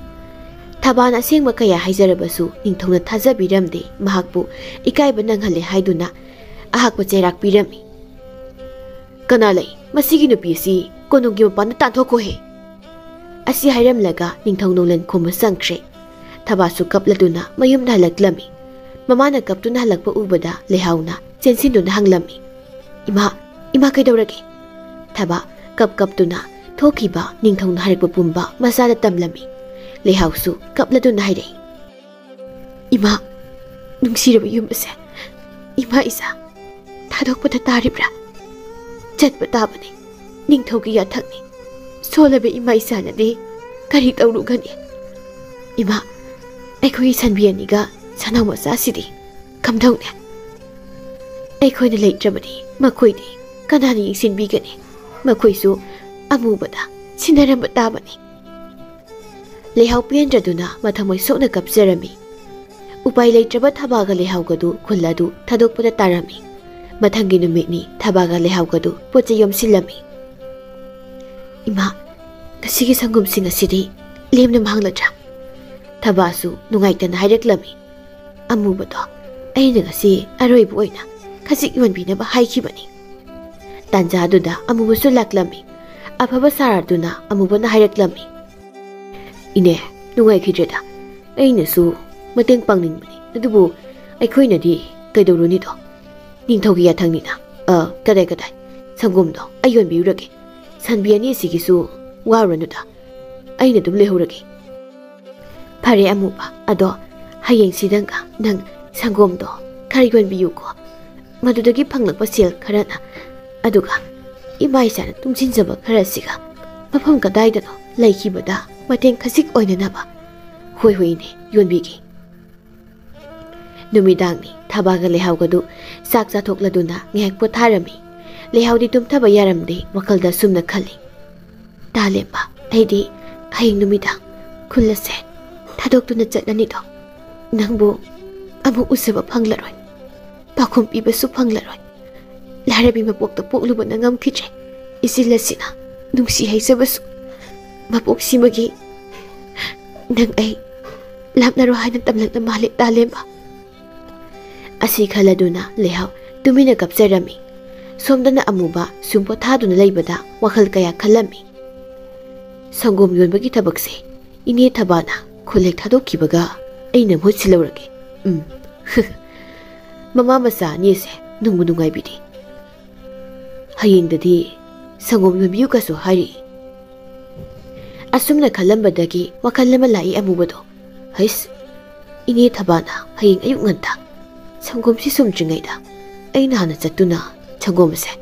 ꯊꯕꯥꯅ ꯑꯁꯦꯡꯕ ꯀꯌꯥ ꯍꯥꯏꯖꯔꯕꯁꯨ ꯅꯤꯡꯊꯧꯅ ꯊꯥꯖꯕꯤꯔꯝꯗꯦ꯫ ꯃꯍꯥꯛꯄꯨ ꯏꯀꯥꯏꯕ ꯅꯪꯍꯜꯂꯦ ꯍꯥꯏꯗꯨꯅ ꯑꯍꯥꯛꯄ ꯆꯩꯔꯥꯛ ꯄꯤꯔꯝꯃꯤ꯫ "ꯀꯅꯥ ꯂꯩ? ꯃꯁꯤꯒꯤ ꯅꯨꯄꯤ ꯑꯁꯤ ꯀꯣꯅꯨꯡꯒꯤ ꯃꯄꯥꯟꯗ ꯇꯥꯟꯊꯣꯛꯈꯣꯍꯦ!" ꯑꯁꯤ ꯍꯥꯏꯔꯝꯂꯒ ꯅꯤꯡꯊꯧ ꯅꯣꯡꯂꯟ ꯈꯣꯝꯕ ꯆꯪꯈ꯭ꯔꯦ꯫ ꯊꯕꯥꯁꯨ ꯀꯞꯂꯗꯨꯅ ꯃꯌꯨꯝꯗ ꯍꯜꯂꯛꯂꯝꯃꯤ꯫ ꯃꯃꯥꯅ ꯀꯞꯇꯨꯅ ꯍꯜꯂꯛꯄ ꯎꯕꯗ ꯂꯩꯍꯥꯎꯅ ꯆꯦꯟꯁꯤꯟꯗꯨꯅ ꯍꯪꯂꯝꯃꯤ, "ꯏꯃꯥ, ꯏꯃꯥ, ꯀꯩꯗꯧꯔꯒꯦ?" ꯊꯕꯥ ꯀꯞ ꯀꯞꯇꯨꯅ ꯊꯣꯛꯈꯤꯕ ꯅꯤꯡꯊꯧꯅ ꯍꯥꯏꯔꯛꯄ ꯄꯨꯝꯕ ꯃꯆꯥꯗ ꯇꯝꯂꯝꯃꯤ꯫ ꯂꯩꯍꯥꯎꯁꯨ ꯀꯞꯂꯗꯨꯅ ꯍꯥꯏꯔꯛꯏ, "ꯏꯃꯥ, ꯅꯨꯡꯁꯤꯔꯕ ꯌꯨꯝ ꯑꯁꯦ ꯏꯃꯥ ꯏꯆꯥ ꯊꯥꯗꯣꯛꯄꯗ ꯇꯥꯔꯤꯕ꯭ꯔꯥ? ꯆꯠꯄ ꯇꯥꯕꯅꯤ, ꯅꯤꯡꯊꯧꯒꯤ ꯌꯥꯊꯪꯅꯤ꯫ ꯁꯣꯜꯂꯕ ꯏꯃꯥ ꯏꯆꯥꯅꯗꯤ ꯀꯔꯤ ꯇꯧꯔꯨꯒꯅꯤ? ꯏꯃꯥ, ꯑꯩꯈꯣꯏꯒꯤ ꯁꯟꯕꯤ ꯑꯅꯤꯒ ꯁꯟꯅꯥꯎ ꯃꯆꯥꯁꯤꯗꯤ ꯀꯝꯗꯧꯅꯤ? ꯑꯩꯈꯣꯏꯅ ꯂꯩꯇ꯭ꯔꯕꯗꯤ ꯃꯈꯣꯏꯗꯤ ꯀꯅꯥꯅ ꯌꯦꯡꯁꯤꯟꯕꯤꯒꯅꯤ? ꯃꯈꯣꯏꯁꯨ ꯑꯃꯨꯕꯗ ꯁꯤꯟꯅꯔꯝꯕ ꯇꯥꯕꯅꯤ꯫" ꯂꯩꯍꯥꯎ ꯄꯦꯟꯗ꯭ꯔꯗꯨꯅ ꯃꯊꯃꯣꯏ ꯁꯣꯛꯅ ꯀꯞꯆꯔꯝꯃꯤ꯫ ꯎꯄꯥꯏ ꯂꯩꯇ꯭ꯔꯕ ꯊꯕꯥꯒ ꯂꯩꯍꯥꯎꯒꯗꯨ ꯈꯨꯜ ꯑꯗꯨ ꯊꯥꯗꯣꯛꯄꯗ ꯇꯥꯔꯝꯃꯤ꯫ ꯃꯊꯪꯒꯤ ꯅꯨꯃꯤꯠꯅꯤ ꯊꯕꯥꯒ ꯂꯩꯍꯥꯎꯒꯗꯨ ꯄꯣꯠ ꯆꯩ ꯌꯣꯝꯁꯤꯜꯂꯝꯃꯤ꯫ "ꯏꯃꯥ, ꯉꯁꯤꯒꯤ ꯁꯪꯒꯣꯝꯁꯤꯡ ꯑꯁꯤꯗꯤ ꯂꯦꯝꯅ ꯃꯥꯡꯂꯗ꯭ꯔꯥ? ꯊꯕꯥꯁꯨ ꯅꯨꯡꯉꯥꯏꯇꯅ ꯍꯥꯏꯔꯛꯂꯝꯃꯤ꯫ "ꯑꯃꯨꯕꯗꯣ ꯑꯩꯅ ꯉꯁꯤ ꯑꯔꯣꯏꯕ ꯑꯣꯏꯅ ꯈꯖꯤꯛ ꯌꯣꯟꯕꯤꯅꯕ ꯍꯥꯏꯈꯤꯕꯅꯤ"꯫ ꯇꯥꯟꯖꯥꯗꯨꯗ ꯑꯃꯨꯕꯁꯨ ꯂꯥꯛꯂꯝꯃꯤ꯫ ꯑꯐꯕ ꯁꯥꯔꯗꯨꯅ ꯑꯃꯨꯕꯅ ꯍꯥꯏꯔꯛꯂꯝꯃꯤ꯫ "ꯏꯅꯦ, ꯅꯨꯡꯉꯥꯏꯈꯤꯗ꯭ꯔꯦꯗ꯫ ꯑꯩꯅꯁꯨ ꯃꯇꯦꯡ ꯄꯥꯡꯅꯤꯡꯕꯅꯤ, ꯑꯗꯨꯕꯨ ꯑꯩꯈꯣꯏꯅꯗꯤ ꯀꯩꯗꯧꯔꯨꯅꯤꯗꯣ? ꯅꯤꯡꯊꯧꯒꯤ ꯌꯥꯊꯪꯅꯤꯅ꯫ ꯑ, ꯀꯗꯥꯏ, ꯀꯗꯥꯏ? ꯁꯪꯒꯣꯝꯗꯣ ꯑꯩ ꯌꯣꯟꯕꯤꯔꯨꯔꯒꯦ꯫ ꯁꯟꯕꯤ ꯑꯅꯤꯁꯤꯒꯤꯁꯨ ꯋꯥꯔꯨꯔꯅꯨꯗ꯫ ꯑꯩꯅ ꯑꯗꯨꯝ ꯂꯩꯍꯧꯔꯒꯦ"꯫ "ꯐꯔꯦ ꯑꯃꯨꯕ, ꯑꯗꯣ ꯍꯌꯦꯡꯁꯤꯗꯪꯒ ꯅꯪ ꯁꯪꯒꯣꯝꯗꯣ ꯈꯔ ꯌꯣꯟꯕꯤꯌꯨꯀꯣ꯫ ꯃꯗꯨꯗꯒꯤ ꯐꯪꯂꯛꯄ ꯁꯦꯜ ꯈꯔꯅ, ꯑꯗꯨꯒ ꯏꯃꯥ ꯏꯆꯥꯅ ꯇꯨꯡꯁꯤꯟꯖꯕ ꯈꯔꯁꯤꯒ ꯃꯐꯝ ꯀꯗꯥꯏꯗꯅꯣ ꯂꯩꯈꯤꯕꯗ ꯃꯇꯦꯡ ꯈꯖꯤꯛ ꯑꯣꯏꯅꯅꯕ"꯫ "ꯍꯣꯏ, ꯍꯣꯏ ꯏꯅꯦ, ꯌꯣꯟꯕꯤꯒꯦ"꯫ ꯅꯨꯃꯤꯗꯥꯡꯅꯤ꯫ ꯊꯕꯥꯒ ꯂꯩꯍꯥꯎꯒꯗꯨ ꯆꯥꯛ ꯆꯥꯊꯣꯛꯂꯗꯨꯅ ꯉꯥꯏꯍꯥꯛ ꯄꯣꯊꯥꯔꯝꯃꯤ꯫ ꯂꯩꯍꯥꯎꯗꯤ ꯇꯨꯝꯊꯕ ꯌꯥꯔꯝꯗꯦ, ꯋꯥꯈꯜꯗ ꯁꯨꯝꯅ ꯈꯜꯂꯤ꯫ "ꯇꯥꯂꯦꯝꯕ, ꯑꯩꯗꯤ ꯍꯌꯦꯡ ꯅꯨꯃꯤꯗꯥꯡ ꯈꯨꯜ ꯑꯁꯦ ꯊꯥꯗꯣꯛꯇꯨꯅ ꯆꯠꯂꯅꯤꯗꯣ꯫ ꯅꯪꯕꯨ ꯑꯃꯨꯛ ꯎꯖꯕ ꯐꯪꯂꯔꯣꯏ, ꯄꯥꯎꯈꯨꯝ ꯄꯤꯕꯁꯨ ꯐꯪꯂꯔꯣꯏ꯫ ꯂꯥꯏꯔꯕꯤ ꯃꯄꯣꯛꯇ ꯄꯣꯛꯂꯨꯕꯅ ꯉꯝꯈꯤꯗ꯭ꯔꯦ꯫ ꯏꯆꯤꯜ ꯑꯁꯤꯅ ꯅꯨꯡꯁꯤ ꯍꯩꯖꯕꯁꯨ ꯃꯄꯣꯛꯁꯤꯃꯒꯤ ꯅꯪ ꯑꯩ ꯂꯥꯞꯅꯔꯣ ꯍꯥꯏꯅ ꯇꯝꯂꯛꯅ ꯃꯥꯜꯂꯦ, ꯇꯥꯂꯦꯝꯕ"꯫ ꯑꯁꯤ ꯈꯜꯂꯗꯨꯅ ꯂꯩꯍꯥꯎ ꯇꯨꯃꯤꯟꯅ ꯀꯞꯆꯔꯝꯃꯤ꯫ ꯁꯣꯝꯗꯅ ꯑꯃꯨꯕ ꯁꯨꯝ ꯄꯣꯊꯥꯗꯨꯅ ꯂꯩꯕꯗ ꯋꯥꯈꯜ ꯀꯌꯥ ꯈꯜꯂꯝꯃꯤ꯫ "ꯁꯪꯒꯣꯝ ꯌꯣꯟꯕꯒꯤ ꯊꯕꯛꯁꯦ ꯏꯅꯦ ꯊꯕꯥꯅ ꯈꯨꯜ ꯍꯦꯛ ꯊꯥꯗꯣꯛꯈꯤꯕꯒ ꯑꯩꯅ ꯃꯍꯨꯠ ꯁꯤꯜꯍꯧꯔꯒꯦ꯫ ꯎꯝ, ꯃꯃꯥ ꯃꯆꯥ ꯑꯅꯤꯁꯦ ꯅꯨꯡꯕꯨ ꯅꯨꯡꯉꯥꯏꯕꯤꯗꯦ꯫ ꯍꯌꯦꯡꯗꯗꯤ ꯁꯪꯒꯣꯝ ꯌꯣꯟꯕꯤꯌꯨꯒꯁꯨ ꯍꯥꯏꯔꯤ"꯫ ꯑꯁꯨꯝꯅ ꯈꯜꯂꯝꯕꯗꯒꯤ ꯋꯥꯈꯜ ꯑꯃ ꯂꯥꯛꯏ ꯑꯃꯨꯕꯗꯣ꯫ "ꯍꯩꯁ, ꯏꯅꯦ ꯊꯕꯥꯅ ꯍꯌꯦꯡ ꯑꯌꯨꯛ ꯉꯟꯇꯥ ꯁꯪꯒꯣꯝꯁꯤ ꯁꯨꯝꯗ꯭ꯔꯤꯉꯩꯗ ꯑꯩꯅ ꯍꯥꯟꯅ ꯆꯠꯇꯨꯅ ꯁꯪꯒꯣꯝ ꯑꯁꯦ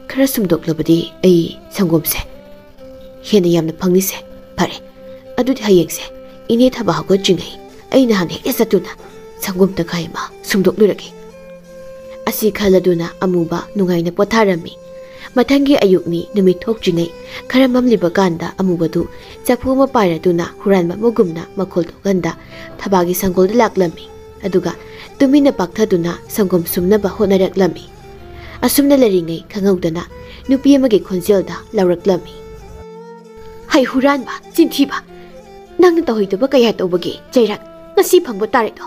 ꯈꯔ ꯁꯨꯝꯗꯣꯛꯂꯕꯗꯤ ꯑꯩ ꯁꯪꯒꯣꯝꯁꯦ ꯍꯦꯟꯅ ꯌꯥꯝꯅ ꯐꯪꯅꯤꯁꯦ꯫ ꯐꯔꯦ, ꯑꯗꯨꯗꯤ ꯍꯌꯦꯡꯁꯦ ꯏꯅꯦ ꯊꯕꯥ ꯍꯧꯒꯠꯇ꯭ꯔꯤꯉꯩ ꯑꯩꯅ ꯍꯥꯟꯅ ꯍꯦꯛꯇ ꯆꯠꯇꯨꯅ ꯁꯪꯒꯣꯝ ꯇꯪꯈꯥꯏ ꯑꯃ ꯁꯨꯝꯗꯣꯛꯂꯨꯔꯒꯦ"꯫ ꯑꯁꯤ ꯈꯜꯂꯗꯨꯅ ꯑꯃꯨꯕ ꯅꯨꯡꯉꯥꯏꯅ ꯄꯣꯊꯥꯔꯝꯃꯤ꯫ ꯃꯊꯪꯒꯤ ꯑꯌꯨꯛꯅꯤ, ꯅꯨꯃꯤꯠ ꯊꯣꯛꯇ꯭ꯔꯤꯉꯩ ꯈꯔ ꯃꯝꯂꯤꯕ ꯀꯥꯟꯗ ꯑꯃꯨꯕꯗꯨ ꯆꯐꯨ ꯑꯃ ꯄꯥꯏꯔꯗꯨꯅ ꯍꯨꯔꯥꯟꯕ ꯑꯃꯒꯨꯝꯅ ꯃꯈꯣꯜ ꯊꯣꯛꯍꯟꯗ ꯊꯕꯥꯒꯤ ꯁꯪꯒꯣꯜꯗ ꯂꯥꯛꯂꯝꯃꯤ꯫ ꯑꯗꯨꯒ ꯇꯨꯃꯤꯟꯅ ꯄꯥꯛꯊꯗꯨꯅ ꯁꯪꯒꯣꯝ ꯁꯨꯝꯅꯕ ꯍꯣꯠꯅꯔꯛꯂꯝꯃꯤ꯫ ꯑꯁꯨꯝꯅ ꯂꯩꯔꯤꯉꯩ ꯈꯪꯍꯧꯗꯅ ꯅꯨꯄꯤ ꯑꯃꯒꯤ ꯈꯣꯟꯖꯦꯜꯗ ꯂꯥꯎꯔꯛꯂꯝꯃꯤ꯫ ꯍꯩ ꯍꯨꯔꯥꯟꯕ, ꯆꯤꯟꯊꯤꯕ! ꯅꯪꯅ ꯇꯧꯍꯩꯗꯕ ꯀꯌꯥ ꯇꯧꯕꯒꯤ ꯆꯩꯔꯛ ꯉꯁꯤ ꯐꯪꯕ ꯇꯥꯔꯦꯗꯣ꯫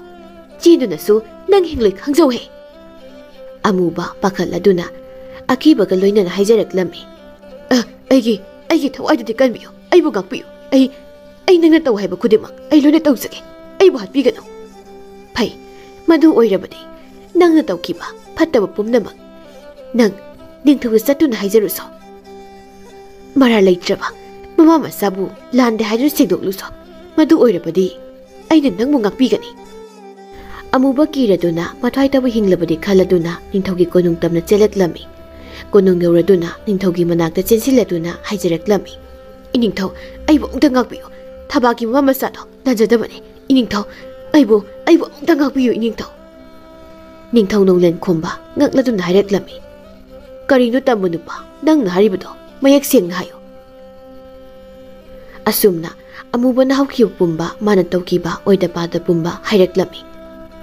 ꯆꯦꯟꯗꯨꯅꯁꯨ ꯅꯪ ꯍꯤꯡꯂꯣꯏ ꯈꯪꯖꯧꯍꯦ꯫ ꯑꯃꯨꯕ ꯄꯥꯈꯠꯂꯗꯨꯅ ꯑꯀꯤꯕꯒ ꯂꯣꯏꯅꯅ ꯍꯥꯏꯖꯔꯛꯂꯝꯃꯤ꯫ "ꯑ, ꯑꯩꯒꯤ, ꯑꯩꯒꯤ ꯊꯋꯥꯏꯗꯨꯗꯤ ꯀꯟꯕꯤꯌꯨ, ꯑꯩꯕꯨ ꯉꯥꯛꯄꯤꯌꯨ꯫ ꯑꯩ, ꯑꯩ ꯅꯪꯅ ꯇꯧ ꯍꯥꯏꯕ ꯈꯨꯗꯤꯡꯃꯛ ꯑꯩ ꯂꯣꯏꯅ ꯇꯧꯖꯒꯦ꯫ ꯑꯩꯕꯨ ꯍꯥꯠꯄꯤꯒꯅꯨ꯫" "ꯐꯩ, ꯃꯗꯨ ꯑꯣꯏꯔꯕꯗꯤ ꯅꯪꯅ ꯇꯧꯈꯤꯕ ꯐꯠꯇꯕ ꯄꯨꯝꯅꯃꯛ ꯅꯪ ꯅꯤꯡꯊꯧꯗ ꯆꯠꯇꯨꯅ ꯍꯥꯏꯖꯔꯨꯁꯣ꯫ ꯃꯔꯥꯜ ꯂꯩꯇ꯭ꯔꯕ ꯃꯃꯥ ꯃꯆꯥꯕꯨ ꯂꯥꯟꯗꯦ ꯍꯥꯏꯗꯨꯅ ꯁꯦꯡꯗꯣꯛꯂꯨꯁꯣ꯫ ꯃꯗꯨ ꯑꯣꯏꯔꯕꯗꯤ ꯑꯩꯅ ꯅꯪꯕꯨ ꯉꯥꯛꯄꯤꯒꯅꯤ꯫" ꯑꯃꯨꯕ ꯀꯤꯔꯗꯨꯅ ꯃꯊ꯭ꯋꯥꯏꯇꯕꯨ ꯍꯤꯡꯂꯕꯗꯤ ꯈꯜꯂꯗꯨꯅ ꯅꯤꯡꯊꯧꯒꯤ ꯀꯣꯅꯨꯡ ꯇꯝꯅ ꯆꯦꯜꯂꯛꯂꯝꯃꯤ꯫ ꯀꯣꯅꯨꯡ ꯌꯧꯔꯗꯨꯅ ꯅꯤꯡꯊꯧꯒꯤ ꯃꯅꯥꯛꯇ ꯆꯦꯟꯁꯤꯜꯂꯗꯨꯅ ꯍꯥꯏꯖꯔꯛꯂꯝꯃꯤ꯫ "ꯏꯅꯤꯡꯊꯧ, ꯑꯩꯕꯨ ꯑꯃꯨꯛꯇ ꯉꯥꯛꯄꯤꯌꯨ꯫ ꯊꯕꯥꯛꯀꯤ ꯃꯃꯥ ꯃꯆꯥꯗꯣ ꯂꯥꯟꯖꯗꯕꯅꯤ꯫ ꯏꯅꯤꯡꯊꯧ, ꯑꯩꯕꯨ, ꯑꯩꯕꯨ ꯑꯃꯨꯛꯇ ꯉꯥꯛꯄꯤꯌꯨ, ꯏꯅꯤꯡꯊꯧ꯫" ꯅꯤꯡꯊꯧ ꯅꯣꯡꯂꯦꯟ ꯈꯣꯝꯕ ꯉꯛꯂꯗꯨꯅ ꯍꯥꯏꯔꯛꯂꯝꯃꯤ꯫ "ꯀꯔꯤꯅꯣ ꯇꯝꯕ ꯅꯨꯄꯥ, ꯅꯪꯅ ꯍꯥꯏꯔꯤꯕꯗꯣ ꯃꯌꯦꯛ ꯁꯦꯡꯅ ꯍꯥꯏꯌꯨ꯫" ꯑꯁꯨꯝꯅ ꯑꯃꯨꯕꯅ ꯍꯧꯈꯤꯕ ꯄꯨꯝꯕ, ꯃꯥꯅ ꯇꯧꯈꯤꯕ ꯑꯣꯏꯗ ꯄꯥꯗ ꯄꯨꯝꯕ ꯍꯥꯏꯔꯛꯂꯝꯃꯤ꯫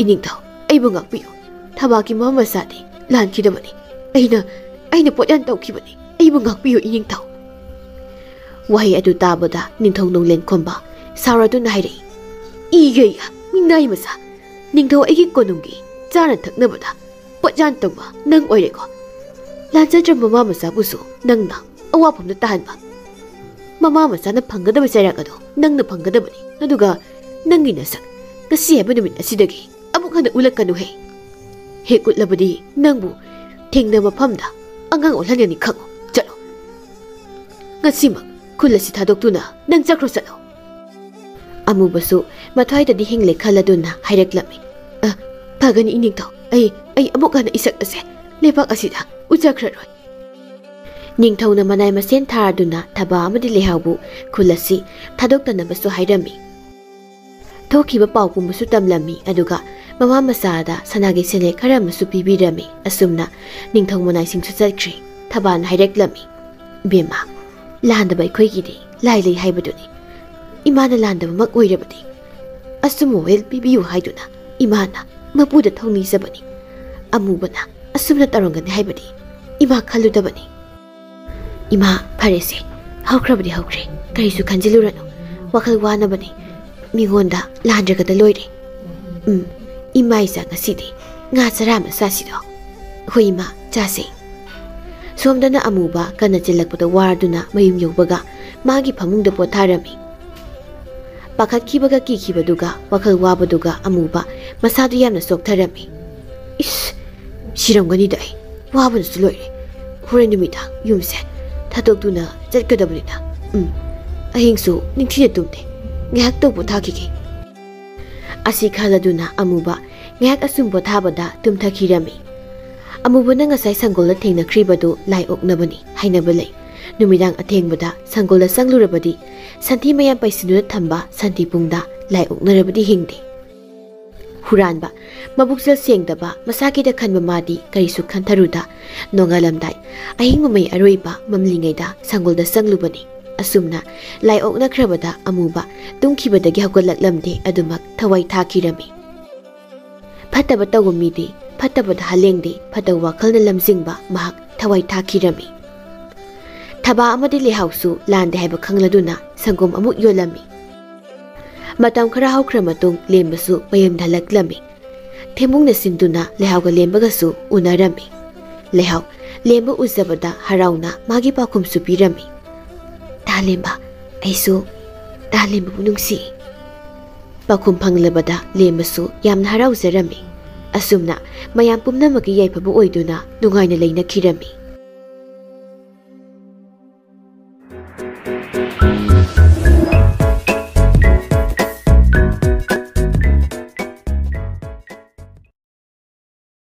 "ꯏꯅꯤꯡꯊꯧ, ꯑꯩꯕꯨ ꯉꯥꯛꯄꯤꯌꯨ꯫ ꯊꯕꯥꯛꯀꯤ ꯃꯃꯥ ꯃꯆꯥꯗꯤ ꯂꯥꯟꯈꯤꯗꯕꯅꯤ꯫ ꯑꯩꯅ, ꯑꯩꯅ ꯄꯣꯠꯌꯥꯟ ꯇꯧꯈꯤꯕꯅꯤ꯫ ꯑꯩꯕꯨ ꯉꯥꯛꯄꯤꯌꯨ, ꯏꯅꯤꯡꯊꯧ꯫" ꯋꯥꯍꯩ ꯑꯗꯨ ꯇꯥꯕꯗ ꯅꯤꯡꯊꯧ ꯅꯣꯡꯂꯦꯟ ꯈꯣꯝꯕ ꯁꯥꯎꯔꯗꯨꯅ ꯍꯥꯏꯔꯛꯏ꯫ "ꯏꯒꯦ ꯏꯌꯥ, ꯃꯤꯅꯥꯏ ꯃꯆꯥ! ꯅꯤꯡꯊꯧ ꯑꯩꯒꯤ ꯀꯣꯅꯨꯡꯒꯤ ꯆꯥꯅ ꯊꯛꯅꯕꯗ ꯄꯣꯠꯌꯥꯟ ꯇꯧꯕ ꯅꯪ ꯑꯣꯏꯔꯦꯀꯣ꯫ ꯂꯥꯟꯖꯗ꯭ꯔꯕ ꯃꯃꯥ ꯃꯆꯥꯕꯨꯁꯨ ꯅꯪꯅ ꯑꯋꯥꯐꯝꯗ ꯇꯥꯍꯟꯕ꯫ ꯃꯃꯥ ꯃꯆꯥꯅ ꯐꯪꯒꯗꯕ ꯆꯩꯔꯥꯛ ꯑꯗꯨ ꯅꯪꯅ ꯐꯪꯒꯗꯕꯅꯤ꯫ ꯑꯗꯨꯒ ꯅꯪꯒꯤ ꯅꯁꯛ ꯉꯁꯤ ꯍꯥꯏꯕ ꯅꯨꯃꯤꯠ ꯑꯁꯤꯗꯒꯤ ꯑꯃꯨꯛ ꯍꯟꯅ ꯎꯠꯂꯛꯀꯅꯨꯍꯦ꯫ ꯍꯦꯛ ꯎꯠꯂꯕꯗꯤ ꯅꯪꯕꯨ ꯊꯦꯡꯅꯕ ꯃꯐꯝꯗ ꯑꯉꯥꯡ ꯑꯣꯜꯍꯟꯒꯅꯤ ꯈꯪꯉꯨ꯫ ꯆꯠꯂꯣ꯫ ꯉꯁꯤꯃꯛ ꯈꯨꯜ ꯑꯁꯤ ꯊꯥꯗꯣꯛꯇꯨꯅ ꯅꯪ ꯆꯠꯈ꯭ꯔꯣ, ꯆꯠꯂꯣ꯫" ꯑꯃꯨꯕꯁꯨ ꯃꯊ꯭ꯋꯥꯏꯗꯗꯤ ꯍꯤꯡꯂꯦ ꯈꯜꯂꯗꯨꯅ ꯍꯥꯏꯔꯛꯂꯝꯃꯤ꯫ "ꯑ, ꯐꯒꯅꯤ ꯏꯅꯤꯡꯊꯧ꯫ ꯑꯩ, ꯑꯩ ꯑꯃꯨꯛ ꯍꯟꯅ ꯏꯁꯛ ꯑꯁꯦ ꯂꯩꯕꯥꯛ ꯑꯁꯤꯗ ꯎꯖꯈ꯭ꯔꯔꯣꯏ꯫" ꯅꯤꯡꯊꯧꯅ ꯃꯅꯥꯏ ꯃꯁꯦꯟ ꯊꯥꯔꯗꯨꯅ ꯊꯕꯥ ꯑꯃꯗꯤ ꯂꯩꯍꯥꯎꯕꯨ ꯈꯨꯜ ꯑꯁꯤ ꯊꯥꯗꯣꯛꯇꯅꯕꯁꯨ ꯍꯥꯏꯔꯝꯃꯤ꯫ ꯊꯣꯛꯈꯤꯕ ꯄꯥꯎ ꯄꯨꯝꯕꯁꯨ ꯇꯝꯂꯝꯃꯤ, ꯑꯗꯨꯒ ꯃꯃꯥ ꯃꯆꯥꯗ ꯁꯅꯥꯒꯤ ꯁꯦꯟꯌꯦꯛ ꯈꯔ ꯑꯃꯁꯨ ꯄꯤꯕꯤꯔꯝꯃꯤ꯫ ꯑꯁꯨꯝꯅ ꯅꯤꯡꯊꯧ ꯃꯅꯥꯏꯁꯤꯡꯁꯨ ꯆꯠꯈ꯭ꯔꯦ꯫ ꯊꯕꯥꯅ ꯍꯥꯏꯔꯛꯂꯝꯃꯤ, "ꯕꯦꯝꯃ, ꯂꯥꯟꯗꯕ ꯑꯩꯈꯣꯏꯒꯤꯗꯤ ꯂꯥꯏ ꯂꯩ ꯍꯥꯏꯕꯗꯨꯅꯤ꯫ ꯏꯃꯥꯅ ꯂꯥꯟꯗꯕꯃꯛ ꯑꯣꯏꯔꯕꯗꯤ ꯑꯆꯨꯝꯕ ꯋꯥꯌꯦꯜ ꯄꯤꯕꯤꯌꯨ ꯍꯥꯏꯗꯨꯅ ꯏꯃꯥꯅ ꯃꯄꯨꯗ ꯊꯧꯅꯤꯖꯕꯅꯤ꯫ ꯑꯃꯨꯕꯅ ꯑꯁꯨꯝꯅ ꯇꯧꯔꯝꯒꯅꯤ ꯍꯥꯏꯕꯗꯤ ꯏꯃꯥ ꯈꯜꯂꯨꯗꯕꯅꯤ꯫" "ꯏꯃꯥ, ꯐꯔꯦꯁꯦ, "ꯍꯧꯈ꯭ꯔꯕꯗꯤ ꯍꯧꯈ꯭ꯔꯦ, ꯀꯔꯤꯁꯨ ꯈꯟꯖꯤꯜꯂꯨꯔꯅꯨ꯫ ꯋꯥꯈꯜ ꯋꯥꯅꯕꯅꯤ꯫ ꯃꯤꯉꯣꯟꯗ ꯂꯥꯟꯗ꯭ꯔꯒꯗ ꯂꯣꯏꯔꯦ꯫ ꯎꯝ, ꯏꯃꯥ ꯏꯆꯥ ꯉꯁꯤꯗꯤ ꯉꯥ ꯆꯔꯥ ꯑꯃ ꯆꯥꯁꯤꯗꯣ꯫ ꯍꯣꯏ ꯏꯃꯥ, ꯆꯥꯁꯦ꯫" ꯁꯣꯝꯗꯅ ꯑꯃꯨꯕ ꯀꯟꯅ ꯆꯦꯜꯂꯛꯄꯗ ꯋꯥꯔꯗꯨꯅ ꯃꯌꯨꯝ ꯌꯧꯕꯒ ꯃꯥꯒꯤ ꯐꯃꯨꯡꯗ ꯄꯣꯊꯥꯔꯝꯃꯤ꯫ ꯄꯥꯈꯠꯈꯤꯕꯒ ꯀꯤꯈꯤꯕꯗꯨꯒ ꯋꯥꯈꯜ ꯋꯥꯕꯗꯨꯒ ꯑꯃꯨꯕ ꯃꯁꯥꯗꯨ ꯌꯥꯝꯅ ꯆꯣꯛꯊꯔꯝꯃꯤ꯫ "ꯏꯁ, ꯁꯤꯔꯝꯒꯅꯤꯗ ꯑꯩ꯫ ꯋꯥꯕꯅꯁꯨ ꯂꯣꯏꯔꯦ꯫ ꯍꯣꯔꯦꯟ ꯅꯨꯃꯤꯗꯥꯡ ꯌꯨꯝꯁꯦ ꯊꯥꯗꯣꯛꯇꯨꯅ ꯆꯠꯀꯗꯕꯅꯤꯅ꯫ ꯎꯝ, ꯑꯍꯤꯡꯁꯨ ꯅꯤꯡꯊꯤꯅ ꯇꯨꯝꯗꯦ꯫ ꯉꯥꯏꯍꯥꯛꯇꯪ ꯄꯣꯊꯥꯈꯤꯒꯦ꯫" ꯑꯁꯤ ꯈꯜꯂꯗꯨꯅ ꯑꯃꯨꯕ ꯉꯥꯏꯍꯥꯛ ꯑꯁꯨꯝ ꯄꯣꯊꯥꯕꯗ ꯇꯨꯝꯊꯈꯤꯔꯝꯃꯤ꯫ ꯑꯃꯨꯕꯅ ꯉꯁꯥꯏ ꯁꯪꯒꯣꯜꯗ ꯊꯦꯡꯅꯈ꯭ꯔꯤꯕꯗꯨ ꯂꯥꯏ ꯑꯣꯛꯅꯕꯅꯤ ꯍꯥꯏꯅꯕ ꯂꯩ꯫ ꯅꯨꯃꯤꯗꯥꯡ ꯑꯊꯦꯡꯕꯗ ꯁꯪꯒꯣꯜꯗ ꯆꯪꯂꯨꯔꯕꯗꯤ ꯁꯟꯊꯤ ꯃꯌꯥꯝ ꯄꯩꯁꯤꯟꯗꯨꯅ ꯊꯝꯕ ꯁꯟꯊꯤ ꯄꯨꯡꯗ ꯂꯥꯏ ꯑꯣꯛꯅꯔꯕꯗꯤ ꯍꯤꯡꯗꯦ꯫ ꯍꯨꯔꯥꯟꯕ, ꯃꯕꯨꯛꯆꯦꯜ ꯁꯦꯡꯗꯕ, ꯃꯁꯥꯒꯤꯗ ꯈꯟꯕ ꯃꯥꯗꯤ ꯀꯔꯤꯁꯨ ꯈꯟꯊꯔꯨꯗ ꯅꯣꯡꯉꯥꯜꯂꯝꯗꯥꯏ ꯑꯍꯤꯡ ꯃꯃꯩ ꯑꯔꯣꯏꯕ ꯃꯝꯂꯤꯉꯩꯗ ꯁꯪꯒꯣꯜꯗ ꯆꯪꯂꯨꯕꯅꯤ꯫ ꯑꯁꯨꯝꯅ ꯂꯥꯏ ꯑꯣꯛꯅꯈ꯭ꯔꯕꯗ ꯑꯃꯨꯕ ꯇꯨꯝꯈꯤꯕꯗꯒꯤ ꯍꯧꯒꯠꯂꯛꯂꯝꯗꯦ ꯑꯗꯨꯃꯛ ꯊꯋꯥꯏ ꯊꯥꯈꯤꯔꯝꯃꯤ꯫ ꯐꯠꯇꯕ ꯇꯧꯕ ꯃꯤꯗꯤ ꯐꯠꯇꯕꯗ ꯍꯜꯂꯦꯡꯗꯦ, ꯐꯠꯇꯕ ꯋꯥꯈꯜꯅ ꯂꯝꯖꯤꯡꯕ ꯃꯍꯥꯛ ꯊꯋꯥꯏ ꯊꯥꯈꯤꯔꯝꯃꯤ꯫ ꯊꯕꯥ ꯑꯃꯗꯤ ꯂꯩꯍꯥꯎꯁꯨ ꯂꯥꯟꯗꯦ ꯍꯥꯏꯕ ꯈꯪꯂꯗꯨꯅ ꯁꯪꯒꯣꯝ ꯑꯃꯨꯛ ꯌꯣꯜꯂꯝꯃꯤ꯫ ꯃꯇꯝ ꯈꯔ ꯍꯧꯈ꯭ꯔ ꯃꯇꯨꯡ ꯂꯦꯝꯕꯁꯨ ꯃꯌꯨꯝꯗ ꯍꯜꯂꯛꯂꯝꯃꯤ꯫ ꯊꯦꯝꯕꯨꯡꯅ ꯁꯤꯟꯗꯨꯅ ꯂꯩꯍꯥꯎꯒ ꯂꯦꯝꯕꯒꯁꯨ ꯎꯅꯔꯝꯃꯤ꯫ ꯂꯩꯍꯥꯎ ꯂꯦꯝꯕ ꯎꯖꯕꯗ ꯍꯔꯥꯎꯅ ꯃꯥꯒꯤ ꯄꯥꯎꯈꯨꯝꯁꯨ ꯄꯤꯔꯝꯃꯤ꯫ "ꯇꯥ ꯂꯦꯝꯕ, ꯑꯩꯁꯨ ꯇꯥ ꯂꯦꯝꯕꯕꯨ ꯅꯨꯡꯁꯤ꯫" ꯄꯥꯎꯈꯨꯝ ꯐꯪꯂꯕꯗ ꯂꯦꯝꯕꯁꯨ ꯌꯥꯝꯅ ꯍꯔꯥꯎꯖꯔꯝꯃꯤ꯫ ꯑꯁꯨꯝꯅ ꯃꯌꯥꯝ ꯄꯨꯝꯅꯃꯛꯀꯤ ꯌꯥꯏꯐꯕ ꯑꯣꯏꯗꯨꯅ ꯅꯨꯡꯉꯥꯏꯅ ꯂꯩꯅꯈꯤꯔꯝꯃꯤ꯫